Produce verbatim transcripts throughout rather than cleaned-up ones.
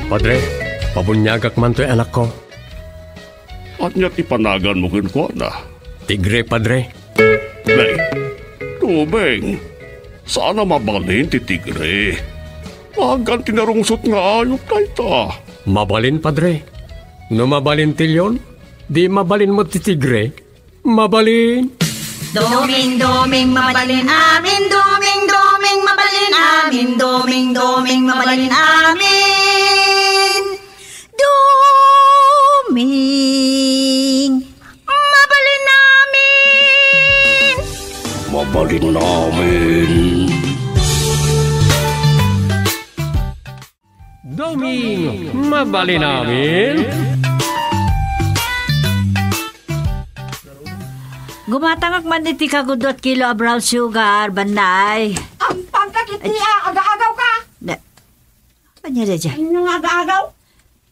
Padre, pabuniagak man toy anakko. Ania ti panaganmo kenkuana? Tigre, Padre. Nay, Doming, saan a mabalin ti tigre. Nagan ti narungsot nga ayup dayta. Mabalin, Padre. No mabalin ti leon, di mabalin met ti tigre. Mabalin. Doming, Doming, mabalin amin. Doming, Doming, mabalin amin. Doming, Doming, mabalin amin. Doming, mabalin amin. Mabalin amin. Doming, mabalin amin. Gumatangak man iti kagudua a kilo a brown sugar, Banday. Ampang ka kiti, ah, aga-agaw ka. Da-, ania daydiay? Ania nga aga-agaw?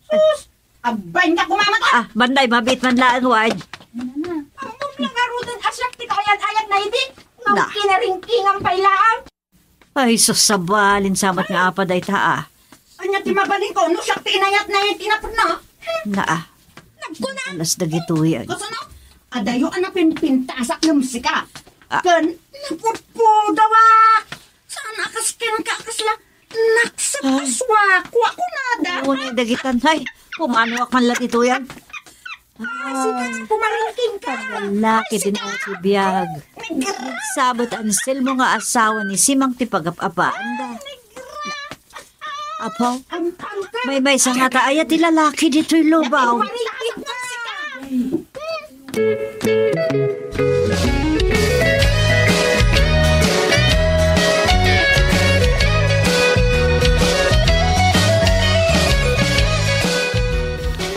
Sus! Agbay nga kumamata! Ah, Banday, mabiit man laeng, wad. Ammom la ngaruden a siak ti kaayan-ayatna idi. Ngem kinaringkingan pay laeng. Ay, sus, sabalin sa met nga apa dayta, ah. Ania ti mabalinko no siak ti inayatna iti napudna? Naa. Nagkuna. Alas dagitoy, ay. Kasano? Adayo a napimpintasak ngem sika. Ah. Ken napudpudawak. Saan a kas kenka a kasla nakset a suakua kunada. Unay dagitan, ay. Kumanoak man la ditoy, ay. Ah, sika, pumaringking ka. Lalaki din ang biag. Nagsabot Anselmo nga asawa ni Simang ti pagap-apaanda. Apo, may maysa nga ta aya ti lalaki ditoy lubaw.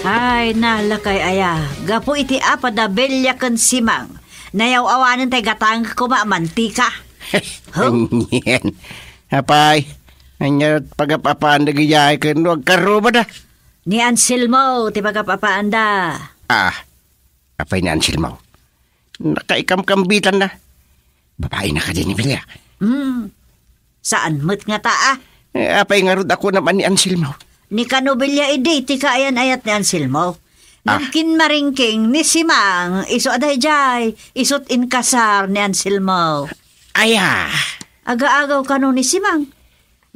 Ay, nalakay aya. Gapu iti apa da Belia ken Simang, nayaw-awanen tay gatangek koma a mantika. Huh? Anian? Apay, ania pagap-apaan dagidiay ken no agkarrubada? Ni Anselmo ti pagap-apaanda. Ah, apay ni Anselmo? Nakaikamkambitanna. Babaina kadi ni Belia? Hmm. Saan met ngata, ah? Eh, apay ngarud a kunam a ni Anselmo? Ni kano Belia idi ti kaayan-ayat ni Anselmo. Ah. Ngem kinmaringking ni Simang, isu a daydiay, isut inkasar ni Anselmo. Aya. Aga-agaw kano ni Simang.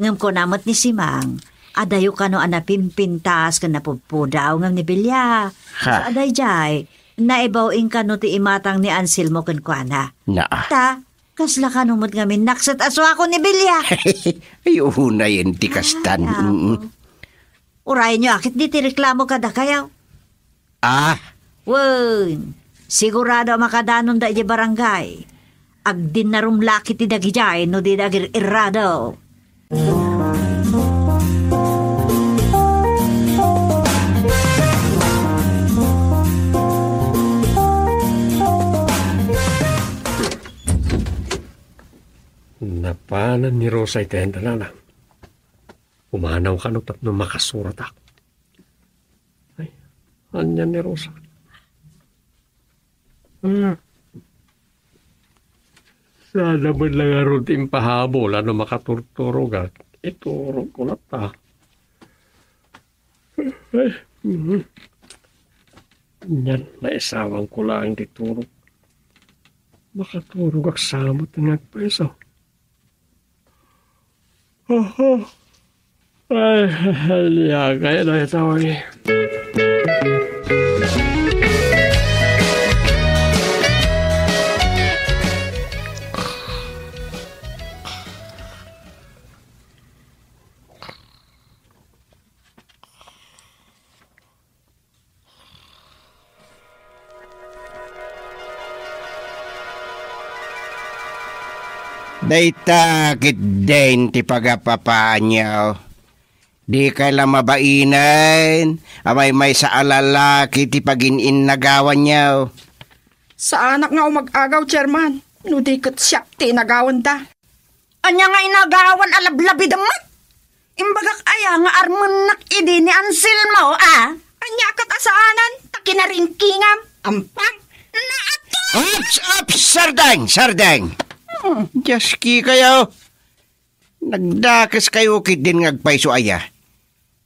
Ngem kuna met ni Simang, adayo kano a napimpintas ken napudpudaw ngem ni Belia. Ha. Isu a daydiay, naibaw-ing kano ti imatang ni Anselmo kenkuana. Naa. Ta, kasla kano met ngamin nakset a suako ni Belia. Ay, unayen ti kastan. Ay, apo. Mm. Urayenyo a ketdi ti reklamo kadakayo. Ah. Wen, sigurado a makadanonda idiay barangay. Agdinnarum la ketdi dagidiay no dida agir-irrado. Napanan ni Rosa iti ayandanana. Pumanaw kano tapno makasuratak. Ay, ania ni Rosa? Ah. Saan a met la ngarud ti impahabol a no makaturturogak, iturogko latta. Ay, mhm. Anian, naisawangko laeng ti turog. Makaturogak sa met nga agpayso. Oho. Ay, liakay na itaw, eh. Dayta ketdin ti pagap-apaanyo. Dikay la mabainen a maymaysa a lalaki ti pagin-innagawanyo. Saanak nga umag-agaw, Chairman, no di ket siak ti inagawanda. Ania nga inagawan a lablabidem met? Imbagak aya nga armennak idi ni Anselmo, a? Ania ket a saanen ta kinaringkingam? Ampang, naatun! Ups, ups, Sardeng, Sardeng! Hmm. Dios, kikayo. Nagdakeskayo ketdin nga agpayso aya.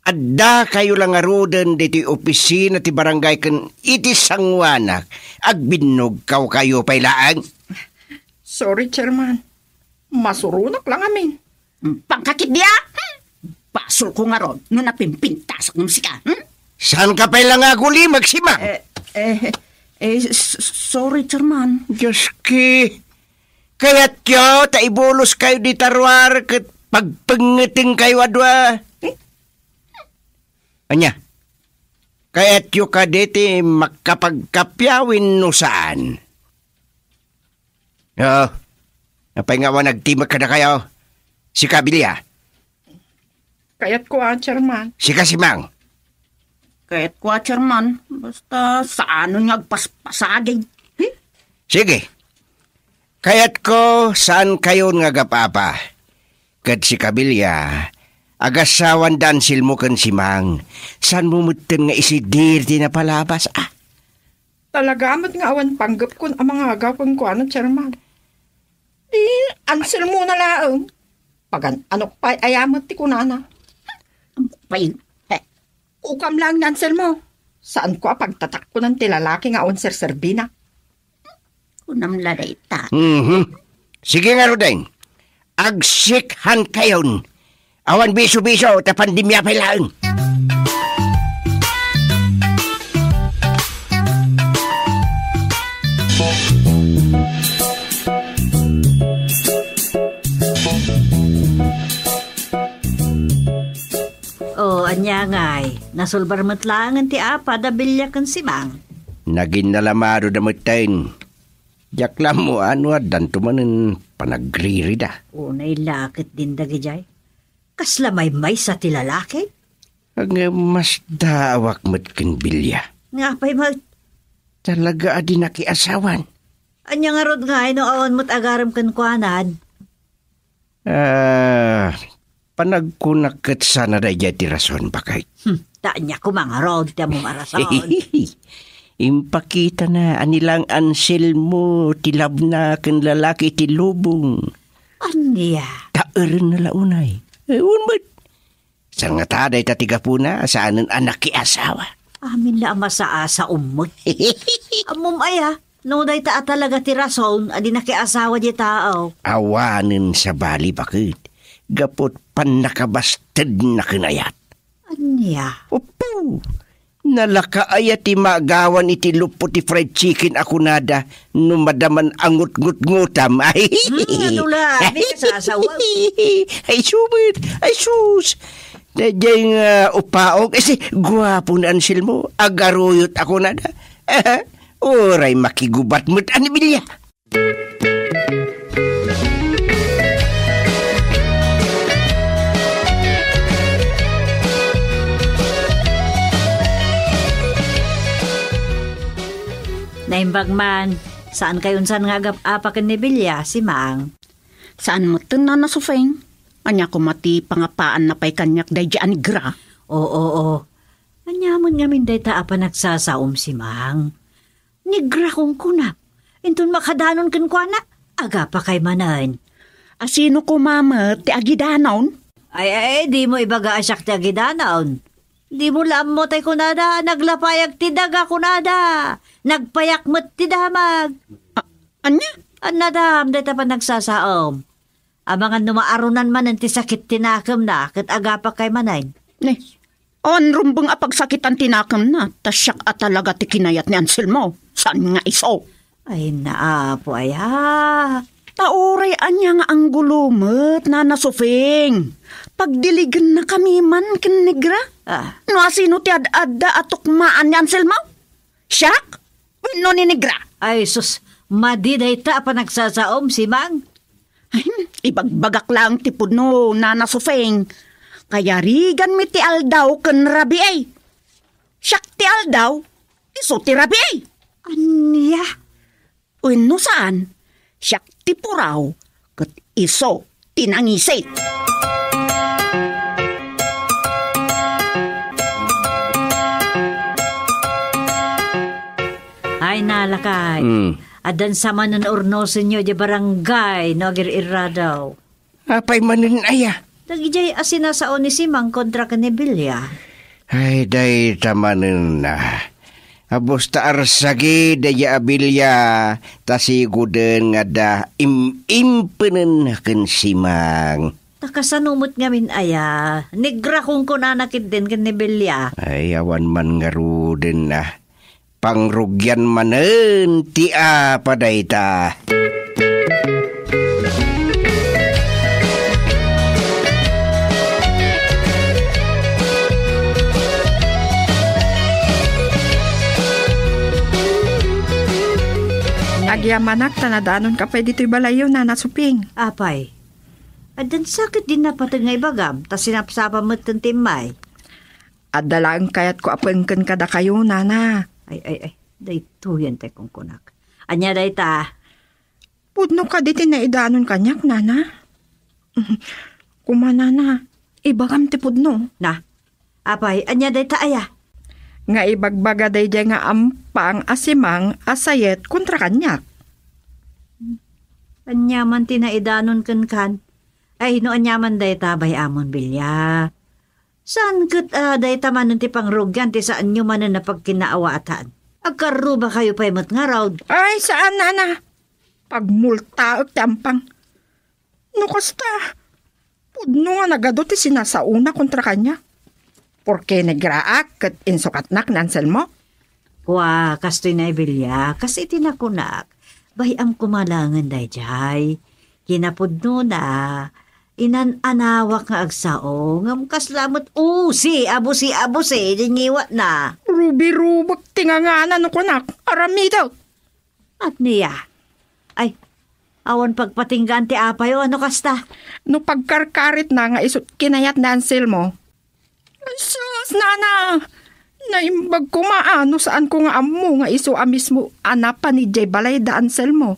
Addakayo la ngaruden ditoy opisina ti barangay ken iti sanguanak, agbinnogkawkayo pay laeng. Sorry, Chairman. Masuronak la ngamin. Pangkakit dia? Hmm? Basolko ngarud no napimpintasak ngem sika, hmm? Saanka pay la nga agulimag, Simang? Eh, eh, eh, s-, s-, sorry, Chairman. Diyos ki, kayatyo ta ibuloskayo dita ruar ket pagpengngetengkayo a dua. Eh? Ania? Kayatyo kadi ti makapagkappia wenno saan? Oo. Apay nga awan agtimek kadakayo? Sika, Bilia. Kayatko a, Chairman. Sika, Simang. Kayatko a, Chairman. Basta saanen nga agpaspasagid. Hmm? Sige. Kayatko, saankayon nga agap-apa. Ket sika, Bilia, agasawan da Anselmo ken Simang. Saanmo metten nga isidir ti napalabas, a? Talaga met nga awan panggepkon a mangagaw kenkuana, Chairman. Di Anselmo na laeng. Pagan-anok pay aya met ti kunana. Pay, he. Ukam laeng ni Anselmo. Saanko a pagtatakkonan ti lalaki nga awan serserbina. Kunam la dayta. Mhm. Sige ngaruden. Agsikhankayon. Awan biso-biso, ta pandemia pay laeng. O, ania ngay, nasulbar met laengen ti apa da Bilia ken Simang? Naginnalamado da metten. Diak la ammo no addanto manen panagririda. Unay la ket din dagidiay. Kasla maymaysa ti lalaki? Ngem masdaawak met ken Bilia. Nga pay met? Talaga a di nakiasawan. Ania ngarud ngay no awan met agarem kenkuanan? Ah, panagkunak ket sana daydiay ti rason, baket. Hmm, ta ania koma ngarud ti ammom a rason? Impakitana a ni lang Anselmo ti labna ken lalaki ti lubong. Ania? Ta erenna la unay. Eh, wen met. Saan ngata dayta ti gapuna a saanen a nakiasawa? Amin la a masaasa ummet. Ammom aya, no dayta a talaga ti rason a di nakiasawa di tao. Awanen sabali, baket. Gaput pannakabastedna ken ayat. Ania? Oppo! Nalaka aya ti magawan iti luppo ti fried chicken a kunada no madaman a ngutngutngutam? Ay. Hmm, ano la, may kasasawa? Ay, subit. Ay, sus. Daydiay nga upaog. Eh, si guapo ni Anselmo. Agaruyot a kunada. Uray makigubat met a ni Bilia. Naimbag man, saan kayo unsan nga agap-apa ken ni Bilia, Simang? Saan metten, Nana Sufeng? Ania koma ti pangapaanna pay kaniak daydi a negra? Oo, oo. Ania met ngamin dayta a panagsasaom, Simang? Negra kunkunam. Inton makadanon kenkuana, agapakay manen. A sino koma met ti agidanon? Ay, ay, dimo ibaga a siak ti agidanon. Dimo la ammo tay kunada, naglapayag ti daga kunada. Nagpayak met ti damag. A-, ania? Annadam, dayta panagsasaom. Amangan no maarunan manen ti sakit ti nakemna, ket agapakay manen. Ne, awan rumbeng a pagsakitan ti nakemna, ta siak a talaga ti kinayat ni Anselmo, saan nga isu. Ay, naapo aya. Ta uray ania nga anggulo met, Nana Sufing. Pagdiligennakami man ken negra. Ah. No asino ti ad-adda a tukmaan ni Anselmo? Siak? Wenno ni negra? Ay, sus, madi dayta a panagsasaom, Simang. Ay, ibagbagak laeng ti pudno, Nana Sufing. Kayariganmi ti aldaw ken rabii. Siak ti aldaw, isu ti rabii. Ania? Wenno saan, siak ti puraw, ket isu ti nangisit. Ay, nalakay. Hmm. Addan sa manen urnosenyo di barangay no agir-irradaw. Apay manen aya? Dagidiay a sinasao ni Simang kontra ken ni Bilia. Ay, dayta manen a. Abus ta arsagi daydiay a Bilia, ta siguden nga adda im-impenen ken Simang. Ta kasano met ngamin aya? Negra kunkunana ketdin ken ni Bilia. Ay, awan man ngaruden a. Pangrugian manen ti apa dayta. Agyamanak ta nadanon ka pay ditoy balayyo, Nana Suping. Apay, addan sakit din napateg nga ibagam, ta sinapsapam met ti immay. Adda laeng kayatko a pengken kadakayo, Nana. Ay, ay, ay. Daytoyen ti kunkunak. Ania dayta? Pudno kadi ti naidanon kaniak, Nana? Kuma, Nana, ibagam ti pudno. Na, apay, ania dayta aya? Nga ibagbaga daydiay nga ampang a Simang a sayet kontra kaniak. Ania man ti naidanon kenkan? Ay, no ania man dayta, bay-amon, Bilia. Saan ket a dayta manen ti pangrugian ti saanyo manen a pagkinaawatan? Agkarrubakayo pay met ngarud. Ay, saan, Nana. Pagmultaek ti ampang. No kasta, pudno nga nagadu ti sinasaona kontra kaniak. Porke negraak ket insukatnak ni Anselmo. Kua, kastoy ni Bilia, kas iti nakunak, bay-am koma laengen daydiay. Kinapudnona, inan-anawak nga agsao, ngem kasla met usi, abusi, abusi, di ngiwatna. Rubirubek ti ngangana no kunak, aramidek. Ania? Ay, awan pagpatinggaan ti apayo, ano kasta? No pagkarkaritna nga isut kinayat ni Anselmo, Ay, sus, Nana! Naimbag koma a no saanko nga ammo nga isu a mismo a napan idiay balay da Anselmo.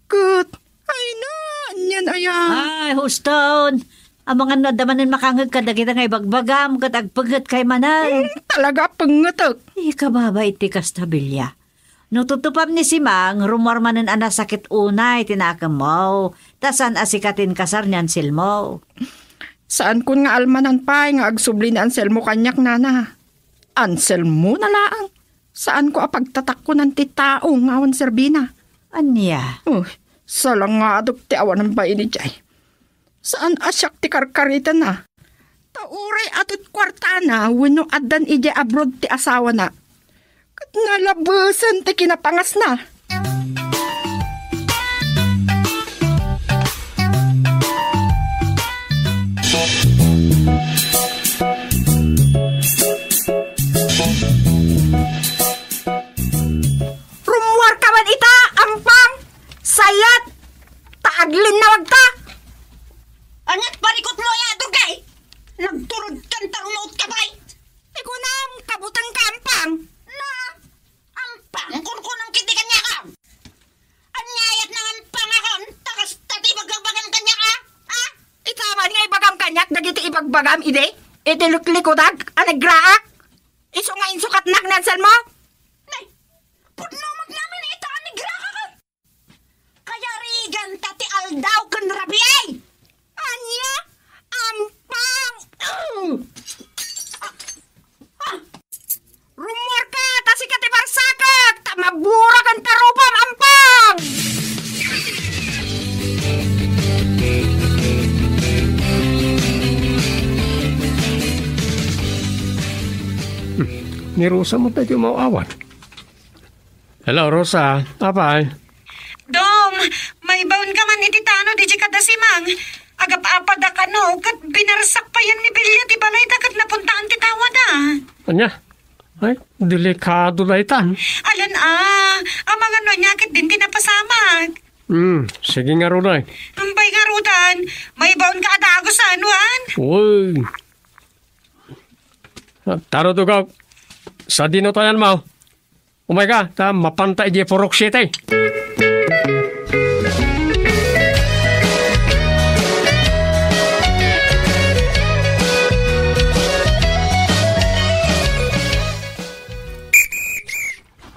Ket, ay na, anian aya? Ay, huston! Amangan no adda manen makangeg kadagita nga ibagbagam ket agpengetkay manen. Hmm, talaga pengetek. Ikababa iti kasta, Bilia. No tutupam ni Simang, rummuar manen a nasakit unay ti nakemmo, ta saan a sika ti inkasar ni Anselmo. Saankon nga almanan pay nga agsubli ni Anselmo kaniak, Nana. Anselmo na laeng. Saanko a pagtatakkonan ti tao nga awan serbina. Ania? Oh, salangadek ti awanan bain idiay. Saan a siak ti karkaritanna. Ta uray ato't kuartana wenno addan idiay abroad ti asawana, ket nalabesen ti kinapangasna. Rummuarka man ita, Ampang! Sayat! Ta aglinnawagta! Ania't parikutmo aya, Durgay? Nagturod kan ta rumaot ka pay? Ti kunam, kabutengka, Ampang. Na, Ampang, kunkunam ketdi kaniak. Ania aya nga Ampang a kunam, ta kasta ti ibagbagam kaniak, a? A? Ita man nga ibagam kaniak dagiti ibagbagam idi, iti liklikudak a negraak. Isu nga insukatnak ni Anselmo. Nay, pudno met ngamin ita a negraak. Kayarigan ta ti aldaw ken rabii. Ania? Ampang! Ah! Ah! Rummuarka, ta sika ti marsakek, ta maburak ken parupam, Ampang! Hmm. Ni Rosa mo tayo mauawat. Hello, Rosa. Apay? Dong, maibaon ka man iti tano, di kada Simang. Agap-apada kano, ket binarsak payen ni Bilia ti balayda ket napuntaan ti tawada. Ania? Ay, delikado daytan. Alan a, amangan no ania ketdin ti napasamak. Hmm, sige ngarud ay. Ambay ngarudan, maibaon ka a dagus, ano, an? Uy. Taro, tugaw. Sadino tayan mo? Umay ka, ta mapanta idiay purok siete.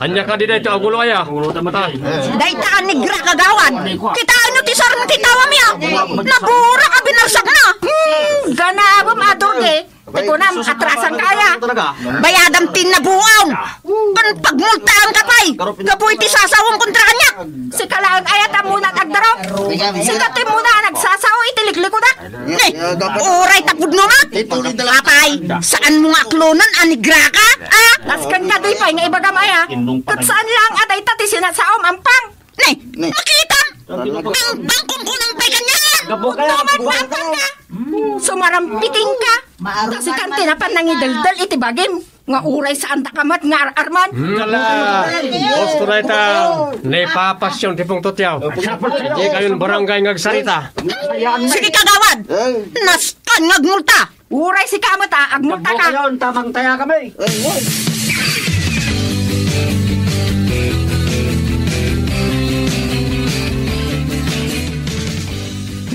Ania kadi daytoy a gulo aya? Dayta a negra kagawad. Kitaenyo ti sarong ti tawami a. Naburak a Arsak na! Hmm, ganabem a Durge. Ti kunam, atrasan ka aya. Bayadam ti nabuam. Ken pagmultaan ka pay. Gapu iti sasawem kontra kaniak. Sika laeng aya ta muna agdarop. Sika ti muna a nagsasao iti liklikudak. Ne, uray ta pudno met. Apay, saan mo nga aklonen a negraka? Ah? Nasken kadi pay nga ibagam aya. Ket saan lang a dayta ti sinasaom, Ampang. Ne, ne. Makitam! Ang bangkong kunang pay kanian! Gapu kayo, Tuman, gapu kayo. Sumarampiting ka! Kasi kan tinapan nangideldel iti bagim, nga uray saan ta kamat nga ar-arman. Hmm. Kala, gusto na ita, naipapasyon ti pungtot yaw. Di kayon barangay nga agsarita. Sige, kagawad! Naskan nga agmulta! Uray sika met, ah, agmulta ka. Kabukayon, tamang taya kami. Ay, ay.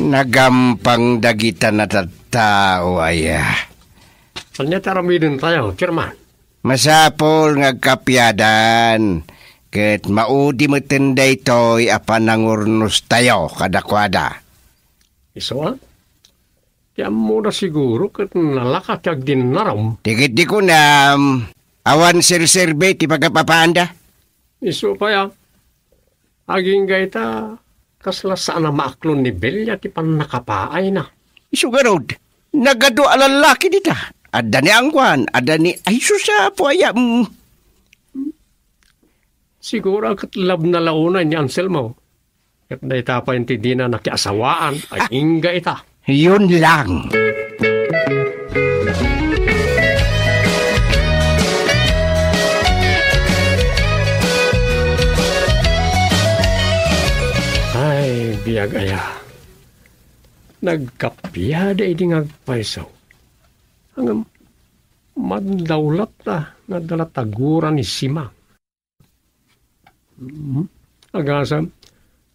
Nagampang dagita a tattao aya. Ania ti aramiden tayo, Chairman? Masapul nga agkapiadan, ket maudi meten daytoy a panangurnos tayo kadakuada. Isu a? Ti ammona siguro ket nalaka ti agdinnarom. Ti ket di kunam, awan serserbi ti pagkapapaanda. Isu pay a, agingga ita, kasla saan a maaklon ni Belia ti pannakapaayna. Isu garud, nagadu a lallaki dita. Adda ni Angguan, adda ni, ay, sus, apo aya, mm. Siguro ket labna la unay ni Anselmo. Ket dayta pay ti dina nakiasawaan, ay ingga ita. Yun lang. Ay, biag aya. Nagkapiada idi nga agpayso. Ngem, madawlat ta nga adda la tagura ni Simang. Mhm. Agasem,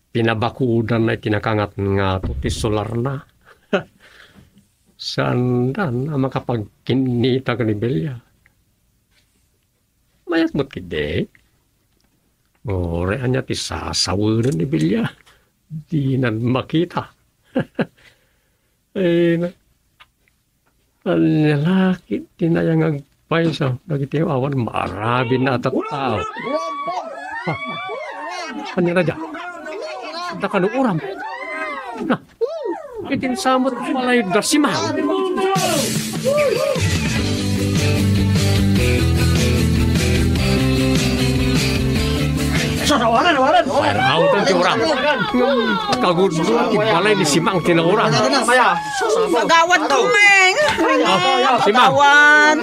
pinabakudanna iti nakangatngato ti solarna. Saandan a makapagkinnita ken ni Belia. Mayat met ketdi. Uray ania ti sasawenen ni Belia, dinan makita. Ay, na-, Ania la ketdi aya nga agpayso dagiti awan maarabinna a tattao? Ha? Ania la dia? Adda kano uram? Na, iti insamot balay da Simang. Awanan, awanan. Fire out ti uram. Ngem kagudlo ti balay ni Simang ti nauram. Maya. Kagawad ko, Meng. Ah, Simang. Kagawad.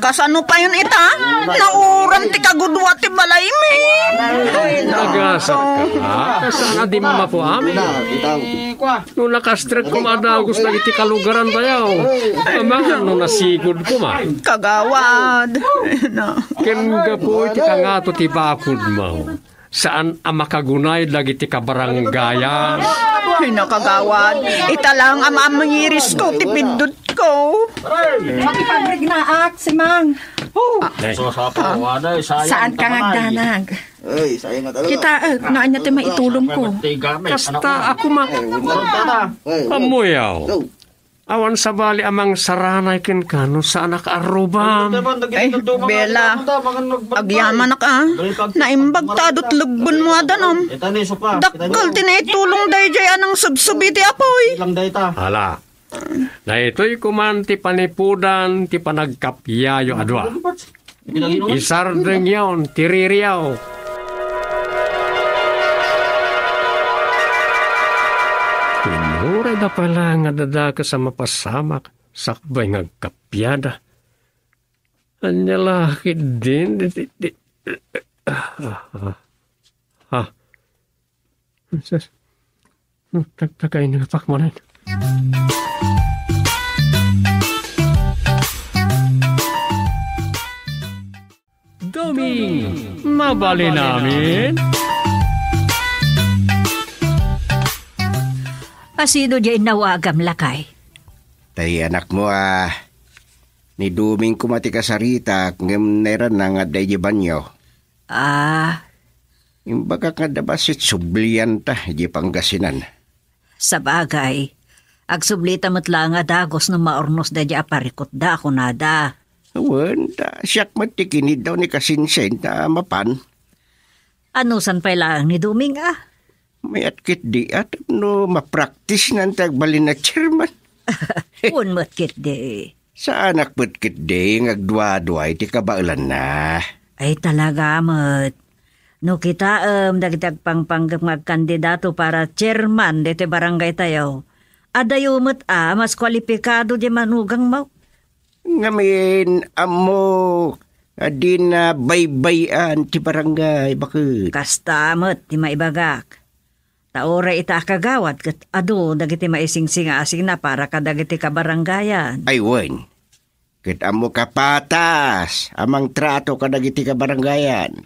Kasano payen ita? Nauram ti kagudua ti balaymi. Nagasat ka. Saan a dimmapo amin? No nakastrek koma a dagus dagiti kalugaran tayo. Amangan no nasigud koma. Kagawad. Ken gapu iti kangato ti bakodmo, saan a makagunay dagiti kabarangayan. Ay, nakagawad. Ita lang a mamangirisko ti piddutko. Makipagrignaak, Simang. Ay. Saan ka nga agdanag? Ay, sayo na talaga. Kita, eh, no ania ti maitulongko. Kasta ako ma-, Ay, wala. Ay, wala. Amuyaw. Go. Awan sabali a mangsaranay kenka no saanak a arrubam. Ay, Bella, agyamanak a. Naimbag ta adut legbenmo a danum. Dakkel ti naitulong daydiay a nangsubsub iti apuy. Ala, daytoy koman ti panipudan ti panagkapiayo a dua. Isardengyon ti ririaw. Kinurayda pay la nga dadakes a mapasamak sakbay nga agkappiada. Ania la ketdin, di, di, di, ah, ah, ah. Sus. Tagtagay nga pakmanan. Doming, mabalin amin. Asino diay innawagam, lakay? Tay anakmo a ni Doming koma ti kasaritak ngem nairannang adda idiay banio. Ah. Imbagak nga adda bassit sublianta idiay Pangasinan. Sabagay, Agsublita met laeng a dagus no maurnos daydiay a parikutda a kunada. Wen, ta siak met ti kiniddaw ni Kasinsin ta mapan. Anusan pay laeng ni Doming a? Mayat ketdi a tapno mapraktisnan ti agbalin a chairman. Wen met ketdi. Saanak met ketdi nga agduadua iti kabaelanna. Ay, talaga met. No kitaem dagiti agpangpanggep nga agkandidato para chairman ditoy barangaytayo, adayo met a mas kualipikado diay manugangmo. Ngamin, ammok a dina baybay-an ti barangay, baket. Kasta met ti maibagak. Ta uray ita a kagawad ket adu dagiti maisingsingasingna para kadagiti kabarangayan. Ay wen, ket ammok a patas a mangtrato kadagiti kabarangayan.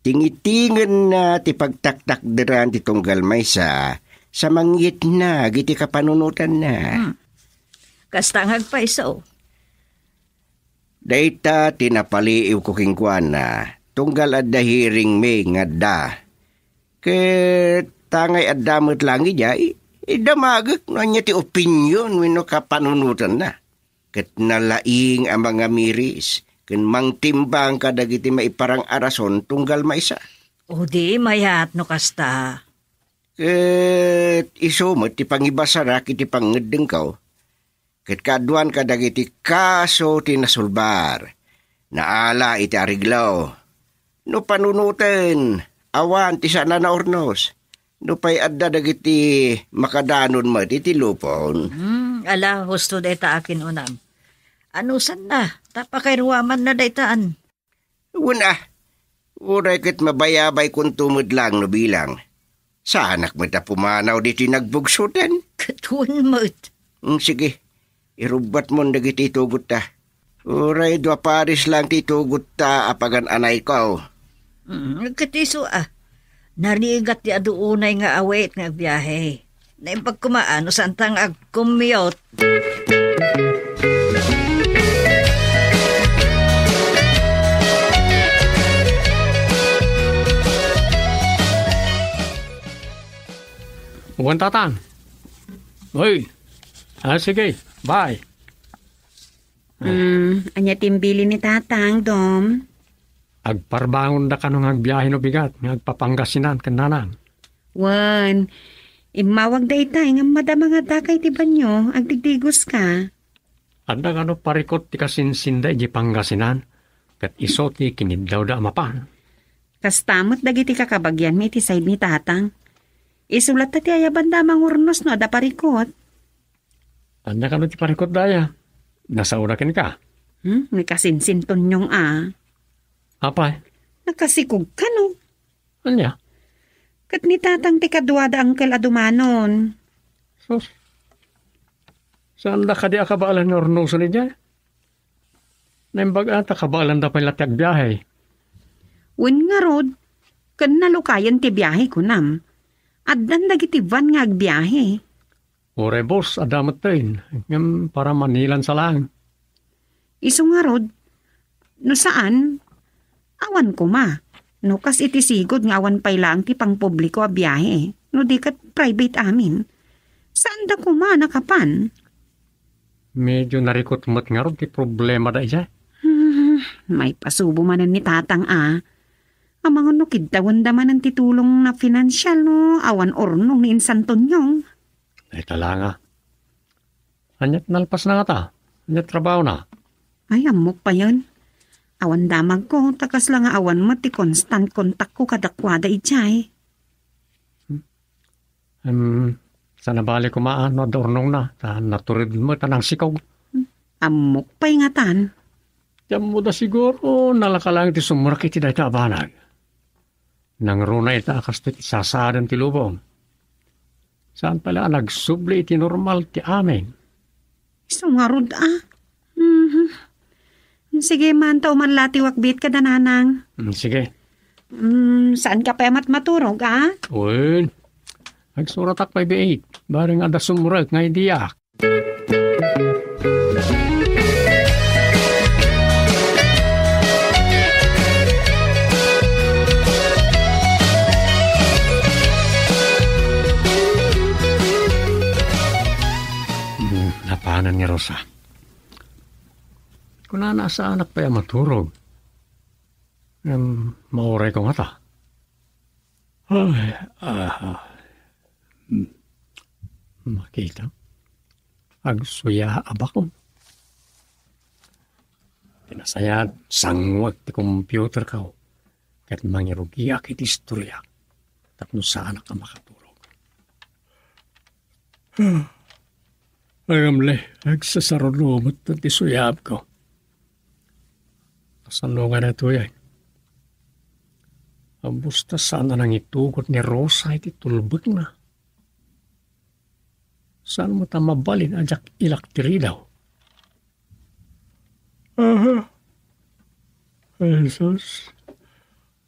Tingitingenna ti pagtaktakderan ti tunggal maysa sa mangyetnag iti kapanunotanna. Hmm. Kasta nga agpayso. Dayta ti napaliiwko kenkuana, tunggal adda hearingmi nga adda. Ket tangay adda met laeng idiay, idamagek no ania ti opinion wenno kapanunotanna. Ket nalaing a mangamiris ken mangtimbang kadagiti maiparang a rason tunggal maysa. O di mayat no kasta. Ket isu met ti pangibasarak iti pangngeddengko. Ket kaaduan kadagiti kaso ti nasulbar. Naala iti ariglo. No panunoten, awan ti saan a naurnos. Nupay adda dagiti makadanon met iti lupon. Hmm, ala, husto dayta a kinunam. Anusanna, ta pakairuamanna daytaan. Wen a, uray ket mabayabaykonto met laeng no bilang. Saanak met a pumanaw ditoy nagbugsoten. Ket wen met. Hmm, sige, irubbatmon dagiti itugotta. Uray dua pares laeng ti itugotta a pagan-anayko. Mm, ket isu a, narigat ti adu unay nga awit nga agbiahe. Naimbag koma a no saanta nga agcommute. Wen, Tatang. Uy. Ah, sige. Bye. Hmm, ania ti imbilin ni Tatang, Dom? Agparbangonda kano nga agbiahe no bigat nga agpa-Pangasinan ken Nanang. Wen, immawag dayta ngem madama nga addaka iti banio, agdigdigoska. Adda kano parikut ti kasinsinda idiay Pangasinan, ket isu ti kiniddawda a mapan. Kasta met dagiti kakabagianmi iti side ni Tatang. Isu latta ti ayabanda a mangurnos no adda parikut. Ania kano ti parikutda aya? Nasaoda kenka? Hmm, ni kasinsin Tonyong a. Apay? Nakasikog kano. Ania? Ket ni Tatang ti kaduada angkel a dumanon. Sus. Saanda kadi a kabaelan nga urnosen idiay? Naimbag a ta kabaelanda pay la ti agbiahe. Wen ngarud, ken nalukayen ti biahe, kunam. Addan dagiti van nga agbiahe. Uray bus, adda metten, ngem para Manilan sa laeng. Isu ngarud, no saan, awan koma. No kas iti sigud nga awan pay laeng ti pangpubliko a biahe, no di ket private amin. Saanda koma a nakapan? Medyo narikut met ngarud ti problemada idiay. Hmm, maipasubo manen ni Tatang a. Amangan no kiddawenda manen ti tulongna finansial no awan urnong ni Insan Tonyong. Ay, talanga. Aniat nalpasna ngata? Aniat trabahona? Ay, ammok payen. Awan damagko, ta kasla nga awan met ti constant contactko kadakuada idiay. Hmm. Em, sa nabali koma a no adda urnongna, ta natured met a nangsikog. Ammok pay ngatan. Ti ammoda siguro, nalaka laeng ti sumrek iti dayta a banag. Nangruna ita a kastoy ti sasaaden ti lubong. Saan pay la a nagsubli iti normal ti amin. Isu ngarud a. Mhm. Sige, man, ta uman la ti wakbit kada nanang. Mm, sige. Mm, saanka pay a matmaturog, a? Wen. Agsuratak pay biit. Bareng adda sumrek nga idiak. Rosa. Kunana a saanak pay a maturog. Ngem maurayko ngata. Ay, ah, hmm. Makita. Agsuya a bakon. Ti nasayaat, sanguek ti computerko ket mangirugiak iti istorya tapno saanak a makaturog. Ngem, agsasaruno met ti suyabko. Kasano nga daytoy? Abbos ta saan a nangitugot ni Rosa iti tulbekna. Saan met a mabalin a diak ilak ti ridaw? Aha. Jesus.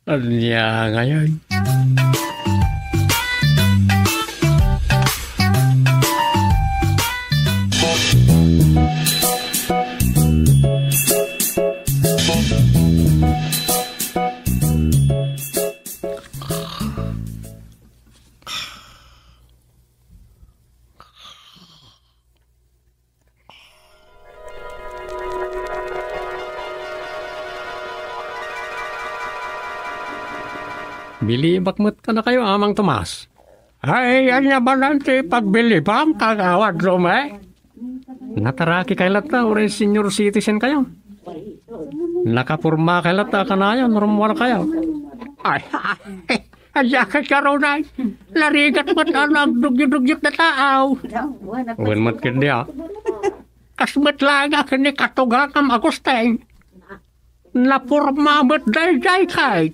Ania ngayon? Bilibak met kadakayo, Amang Tomas. Ay, ania manen ti pagbilibam, Kagawad Rome? Natarakikayo latta, uray senior citizen kayo. Nakapormakayo latta, kanayon, rummuarkayo. Ay, ay, ay, diak ket karunay. Narigat met a nagdugyo-dugyot a tao. Wen met ket dia. Kas met laeng a ken ni Katugangam Agustin. Naporma met daydiay kay.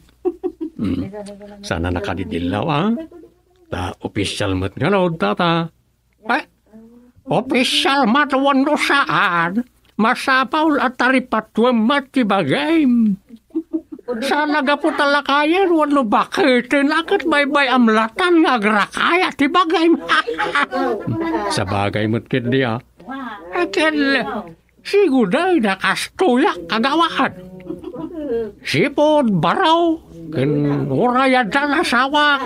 Hmm. Saan a nakadidillaw, a? Ta official met ngarud, tata. Ay, official met wenno saan, masapul a taripatuem met ti bagim. Saan a gapu ta lakayen wenno baketen a ket baybay-am latan nga agrakaya ti bagim. Sabagay met ketdi, a. Ket, sigudayda kastoyak, kagawad. Sipud baro, ken uray addan asawak.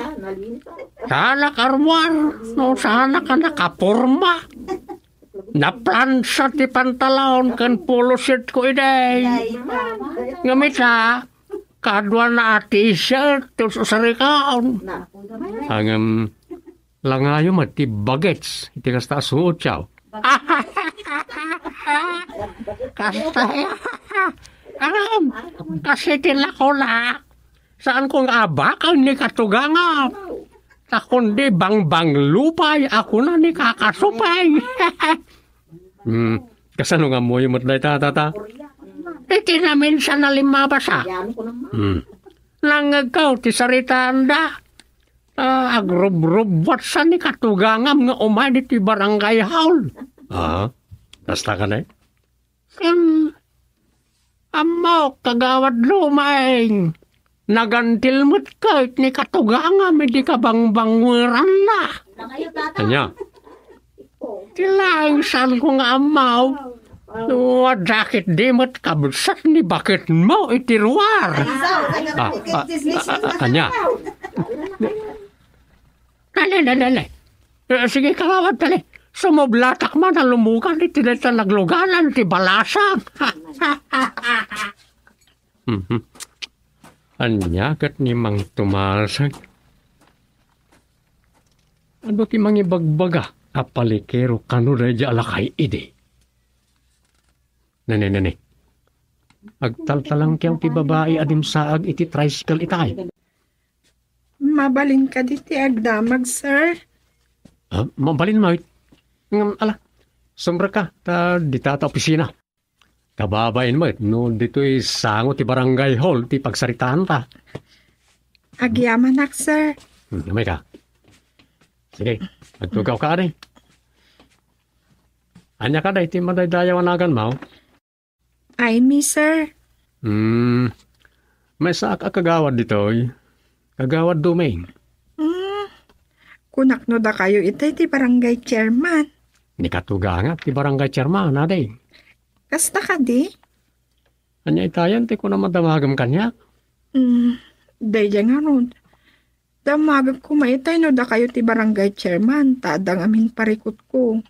Saanak a rummuar, no saanak a nakaporma. Naplansa ti pantalon ken polo shirt ko idi. Ngem ita, kaduana a t-shirt ti usarikon. Ngem, langayo met ti bagets iti kasta a suot, siaw. Kasta, aram, kas iti lakona. Saanko nga abaken ni Katugangam. Ta kundi bangbanglo pay a kuna ni Kakasupeng. Hmm, kasano nga ammoyo met dayta, tata? Iti naminsan a limmabasa. Hmm. Nangngegko ti saritaanda. Ah, agrubrubbuatsa ni Katugangam nga umay ditoy barangay hall. Ah, kasta kadi? Ken, ammok, Kagawad Rome, nagantil met ket ni Katugangam idi kabangbangweranna. Ania? Ti laeng saanko nga ammo. No, adda ketdi met kabsat ni baketmo iti ruar. Ah, ah, ah, ah, ania? Dali, dali, dali. Eh, sige, kagawad, dali. Sumublatak man a lumugan iti dayta nagluganan ti balasang. Mhm. Ania ket ni Mang Tomas? Adu ti mangibagbaga a palikero kano daydiay a lakay idi? Nene, nene. Agtaltalangkew ti babai a dimsaag iti tricycle itay. Mabalin kadi ti agdamag, sir? Ah, mabalin met. Ngem, ala, sumrekka, ta dita ta opisina. Kababain met no ditoy sango ti barangay hall ti pagsaritaanta. Agyamanak, sir. Hmm, umay ka. Sige, agtugawka, adi. Ania kadi ti madaydayaw a naganmo? Amy, sir. Hmm. Maysaak a kagawad ditoy. Kagawad Duming. Hmm. Kunak no dakayo itay ti barangay chairman. Ni Katugangam ti barangay chairman, adi. Kasta kadi? Ania itayen ti kuna madamagem kaniak? Hmm. Daydiay ngarud. Damagek koma itay no dakayo ti barangay chairman, ta adda ngamin parikutko.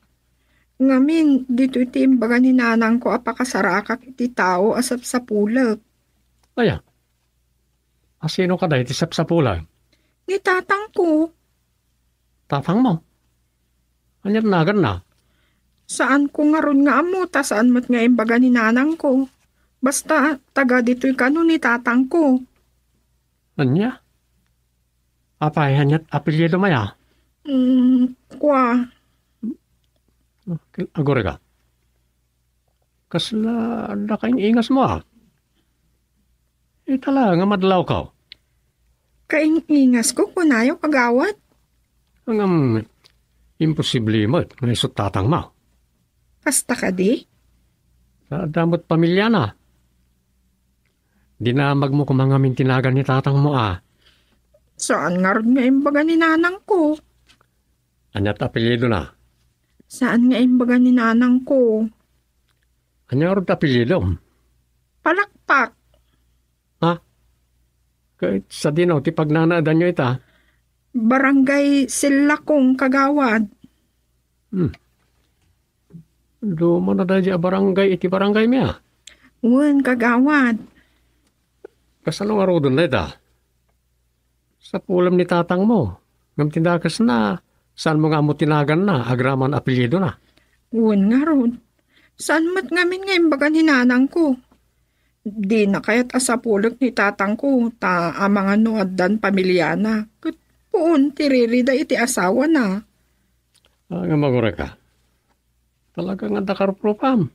Ngamin, ditoy ti imbaga ni nanangko a pakasarakak iti tao a sapsapulek. Aya, a sino kada iti sapsapulek? Ni tatangko. Tatangmo? Ania naganna? Saanko ngarud nga ammo ta saan met nga imbaga ni nanangko. Basta, taga ditoy kano ni tatangko. Ania? Apay, ania't apelyido maya? Mm, kua. Agurega. Kasla adda kaing-ingasmo, a? Ita la nga madlawko. Kaing-ingasko, kunayo, kagawad? Ngem, imposible met nga isu tatangmo. Kasta kadi? Ta adda met pamiliana. Dinamagmo koma ngamin ti nagan ni tatangmo, a? Saan ngarud nga imbaga ni nanangko. Ania't apelyidona? Saan nga imbaga ni nanangko. Ania ngarud ti apelyidom? Palakpak. Ha? Ket sadino ti pagnanaedanyo ita? Barangay Sillakong, kagawad. Hmm. Dumana daydi a barangay iti barangaymi, a? Wen, kagawad. Kasano ngaruden dayta? Sapulem ni tatangmo. Ngem ti dakesna, saanmo nga ammo ti naganna, agraman apelyidona? Wen ngarud. Saan met ngamin nga imbaga ni nanangko. Dina kayat a sapulek ni tatangko, ta amangan no addan pamiliana. Ket puon ti ririda iti asawana. Ah, nga magureka. Talaga nga dakar propam.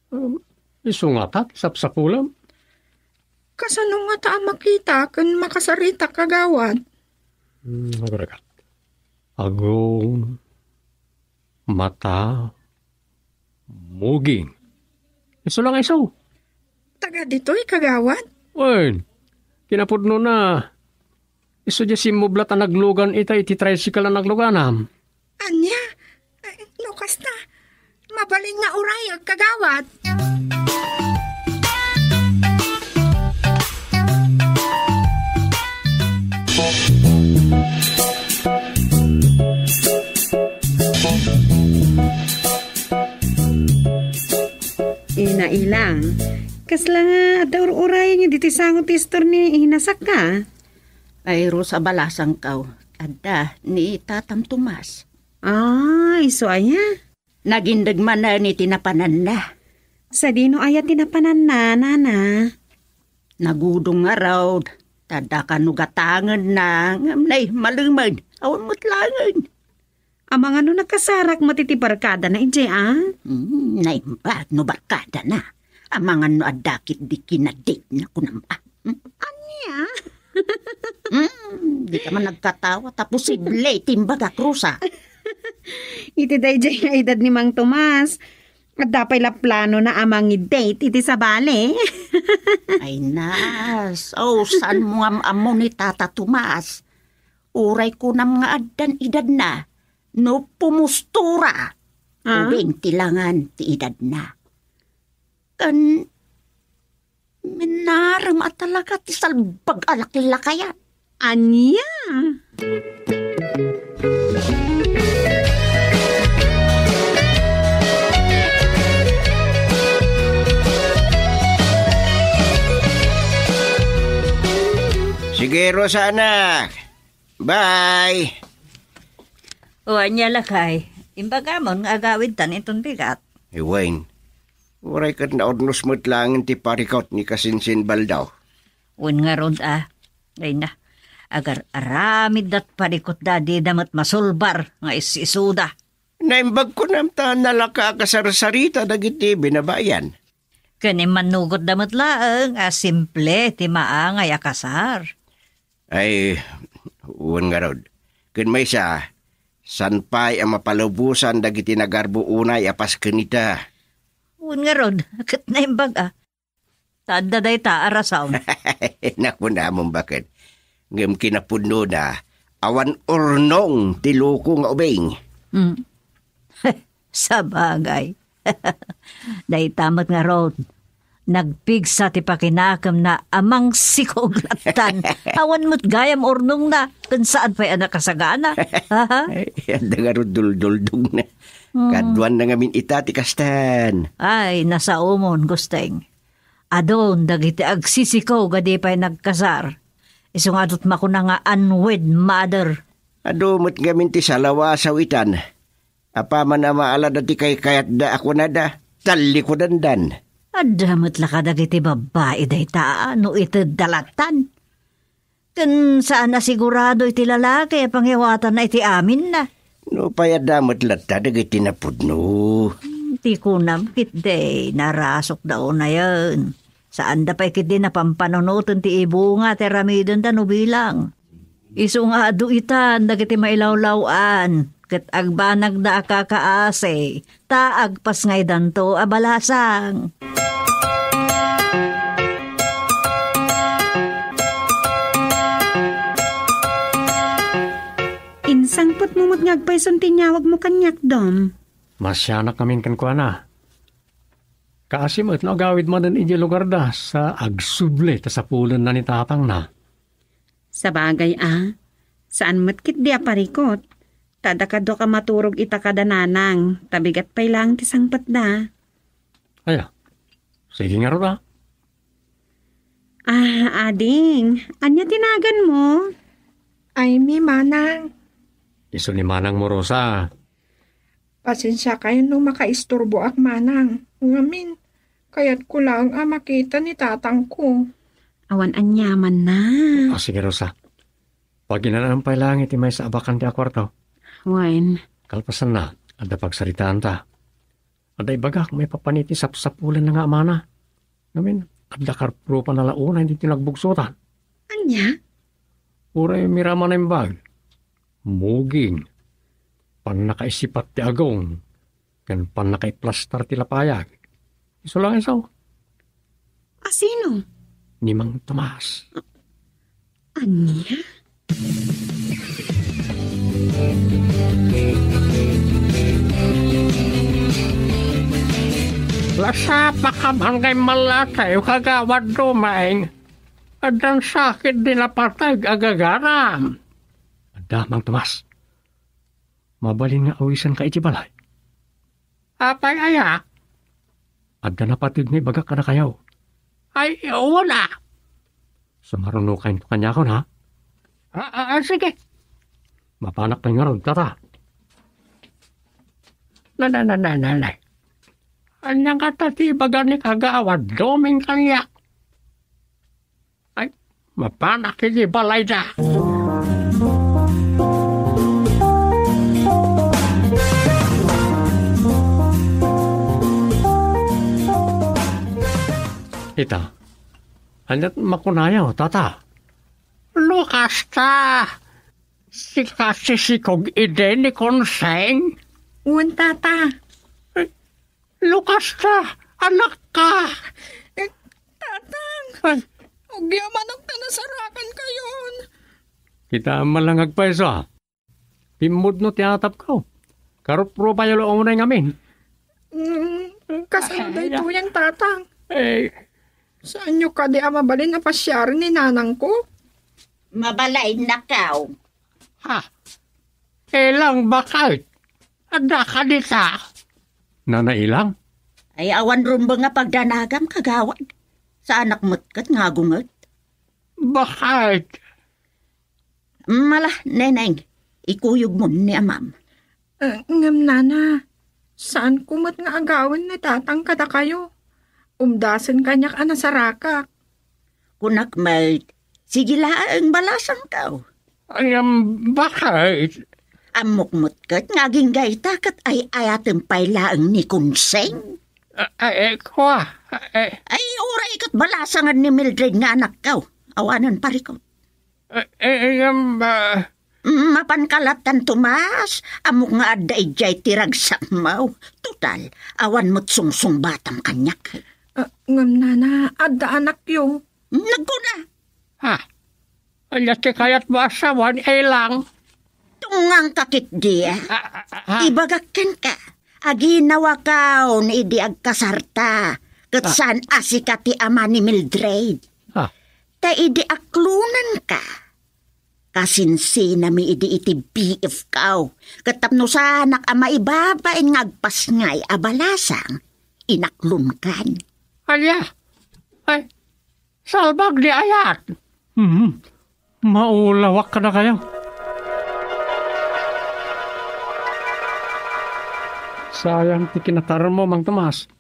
Um, isu ngata ti sapsapulem? Kasano ngata a makita ken makasarita, kagawad? Hmm, agurek. Agong mata muging. Isu lang isu. Taga ditoy, kagawad? Wen, kinapudno na. Isu diay simmublat a naglugan ita iti tricycle a nagluganam. Ania? Ay, no kasta, mabalin nga uray, agkagawad. Ina ilang, kasla nga adda ur-urayan diti sango ti istor ni inasakka? Ay, Rosa, balasangkaw. Adda ni Tatam Tomas. Ah, isu aya? Nagindeg manen iti napananna. Sadino aya ti napananna, nana? Nagudong ngarud, ta adda kano gatangenna, ngem naimalemen, awan met laengen. Amangan no nakasarak met iti barkadana idiay, a? Hmm, naimbag no barkadana. Amangan no adda ketdi kinaditna, kunam, a? Hmm? Ania? Hmm, dika man nagkatawa, ta posible ti imbagak, Rosa. Iti daydiay nga edad ni Mang Tomas, adda pay la planona a mangi-date iti sabali. Ay, nas, oh, saanmo nga am-ammo ni Tata Tomas? Uray kunam nga addan edadna, no pumustura, ah? Ubing ti langan ti edadna. Ken minarem a talaga ti salbag a laklakayan. Ania? Sige, Rosa, anak. Bye! O, ania, lakay? Imbagamon nga agawidtan inton bigat? Wen. Uray ket naurnos met laengen ti parikut ni Kasinsin Baldaw. Wen ngarud, a. Ay na, agar-aramiddat parikutda, dida met masulbar nga is-isuda. Naimbag kunam ta nalaka a kasarsarita dagiti binabayan. Ken immannugotda met laeng a simple ti maangay a kasar. Ay, wen ngarud. Ken maysa, saan pay a mapalubosan dagiti nagarbo unay a pas kenita. Wen ngarud, ket naimbag a. Ta adda dayta a rason. Nakunamon baket. Ngem kinapudnona, awan urnong ti loko nga ubing. Hmm. Sabagay. Dayta met ngarud, nagpigsa ti pakinakemna a mangsikog lattan. Awan met gayam urnongna, ken saan pay a nakasagana. Ay, adda ngarud dulduldongna. Mm. Kaduanna ngamin ita ti kastan. Ay, nasaomon, Gusteng. Adun dagiti agsisiko nga di pay nagkasar. Isu nga adut makuna nga unwed mother. Adu met ngamin ti salawasaw itan. Apaman a maalada ti kaykayatda a kunada, tallikudandan. Adda met la kadagiti babbai dayta no itedda lattan. Ken saan a sigurado iti lalaki a pangiwatanna iti aminna. Nupay adda met latta dagiti napudno. Hmm, ti kunam ketdi, narasukda unayen. Saanda pay ketdi napampanunoten ti ibunga ti aramidenda no bilang. Isu nga adu itan dagiti mailawlaw-an, ket agbanagda a kakaasi, ta agpasngaydanto a balasang. Insangpetmo met nga agpayson ti inyawagmo kaniak, Dom. Masianak ngamin kenkuana. Kaasi met no agawid manen idiay lugarda sa agsubli ta sapulenna ni tatangna. Sabagay a, saan met ketdi a parikut, ta adda kaduak a maturog ita kada nanang, ta bigat pay laeng ti sangpetda. Aya, sige ngarud a. Ah, ading, ania ti naganmo? Ay, mi, manang. Isu ni manangmo, Rosa. Pasensiakayon no makaisturboak, manang. Ngamin, kayatko laeng a makita ni tatangko. Awan aniamanna. Ah, sige, Rosa. Paginanaam pay laeng iti maysa a bakante a kuarto. Wen. Kalpasanna, adda pagsaritaanta. Adda ibagak maipapan iti sapsapulenna nga amana. Ngamin, adda karprupan a launa iti nagbugsotan. Ania? Uray miraman a imbag. Muging. Pannakaisipat ti agong. Ken pannakaiplastar ti lapayag. Isu laeng isu. A sino? Ni Mang Tomas. Ania? Lasapaka man ngay malatayo, Kagawad Domeng. Addan sakit di napateg a gagaram. Adda, Mang Tomas. Mabalin nga awisenka iti balay. Apay aya? Adda napateg nga ibagak kadakayo. Ay, wen a. Sumarunokayo kaniakon, ha? Ah, ah, ah, sige. Mapanak pay ngarud, tata. Na, na, na, na, na, na. Ania ngata ti ibaga ni Kagawad Doming kaniak? Ay, mapanak iti balayda. Ita, aniat makunayo, tata? Lukas ta, sika ti sikog idi ni Konseng? Wen, tata. Lukas ta, anakka. Eh, Tatang, ay, agyamanak ta nasarakankayon. Kita man lang agpayso, a. Pimmudno ti atapko. Karuprupayo la unay ngamin. Mm, kasano daytoyen, Tatang? Eh. Saanyo kadi a mabalin a pasiaren ni nanangko? Mabalain nakaw. Ha? Ilang bakay. Adda ka dita. Nana Ilang? Ay, awan rumbeng nga pagdanagam, Kagawad. Saanak met ket nga agunged. Bakit? Mala, Neneng, ikuyogmon ni Amam. Eh, ngem, Nana, saanko met nga agawen ni Tatang kadakayo. Umdasen kaniak a nasarakak. Kunak met, sige laeng balasangkaw. Ay, am, bakit? Ammok met ket nga agingga ita ket ay-ayatem pay laeng ni Konseng. A-, ay, eh, kwa, eh. Ay, uray ket balasangen ni Mildred nga anakkaw. Awanen parikut. Eh, eh, eh, am, ah. Mm, mapanka lattan, Tomas. Ammok nga adda idiay ti ragsakmo. Total, awan met sungsungbatam kaniak. Ah, ngem, Nana, adda anakyo. Nagkuna. Ha? Ania ti kayatmo a sawen, Ilang? Tungngangka ketdi, a. Ah, ah, ah, ah. Ibagak kenka, aginawakaon idi agkasarta, ket saan a sika ti ama ni Mildred. Ah. Ta idi aklonanka, Kasinsinami idi iti B F ko, ket tapno saanak a maibabain nga agpasngay a balasang, inaklonkan. Ania? Ay, salbag ni ayat. Hmm, maulawak kadakayo. Sayang ti kinataarmo, Mang Tomas.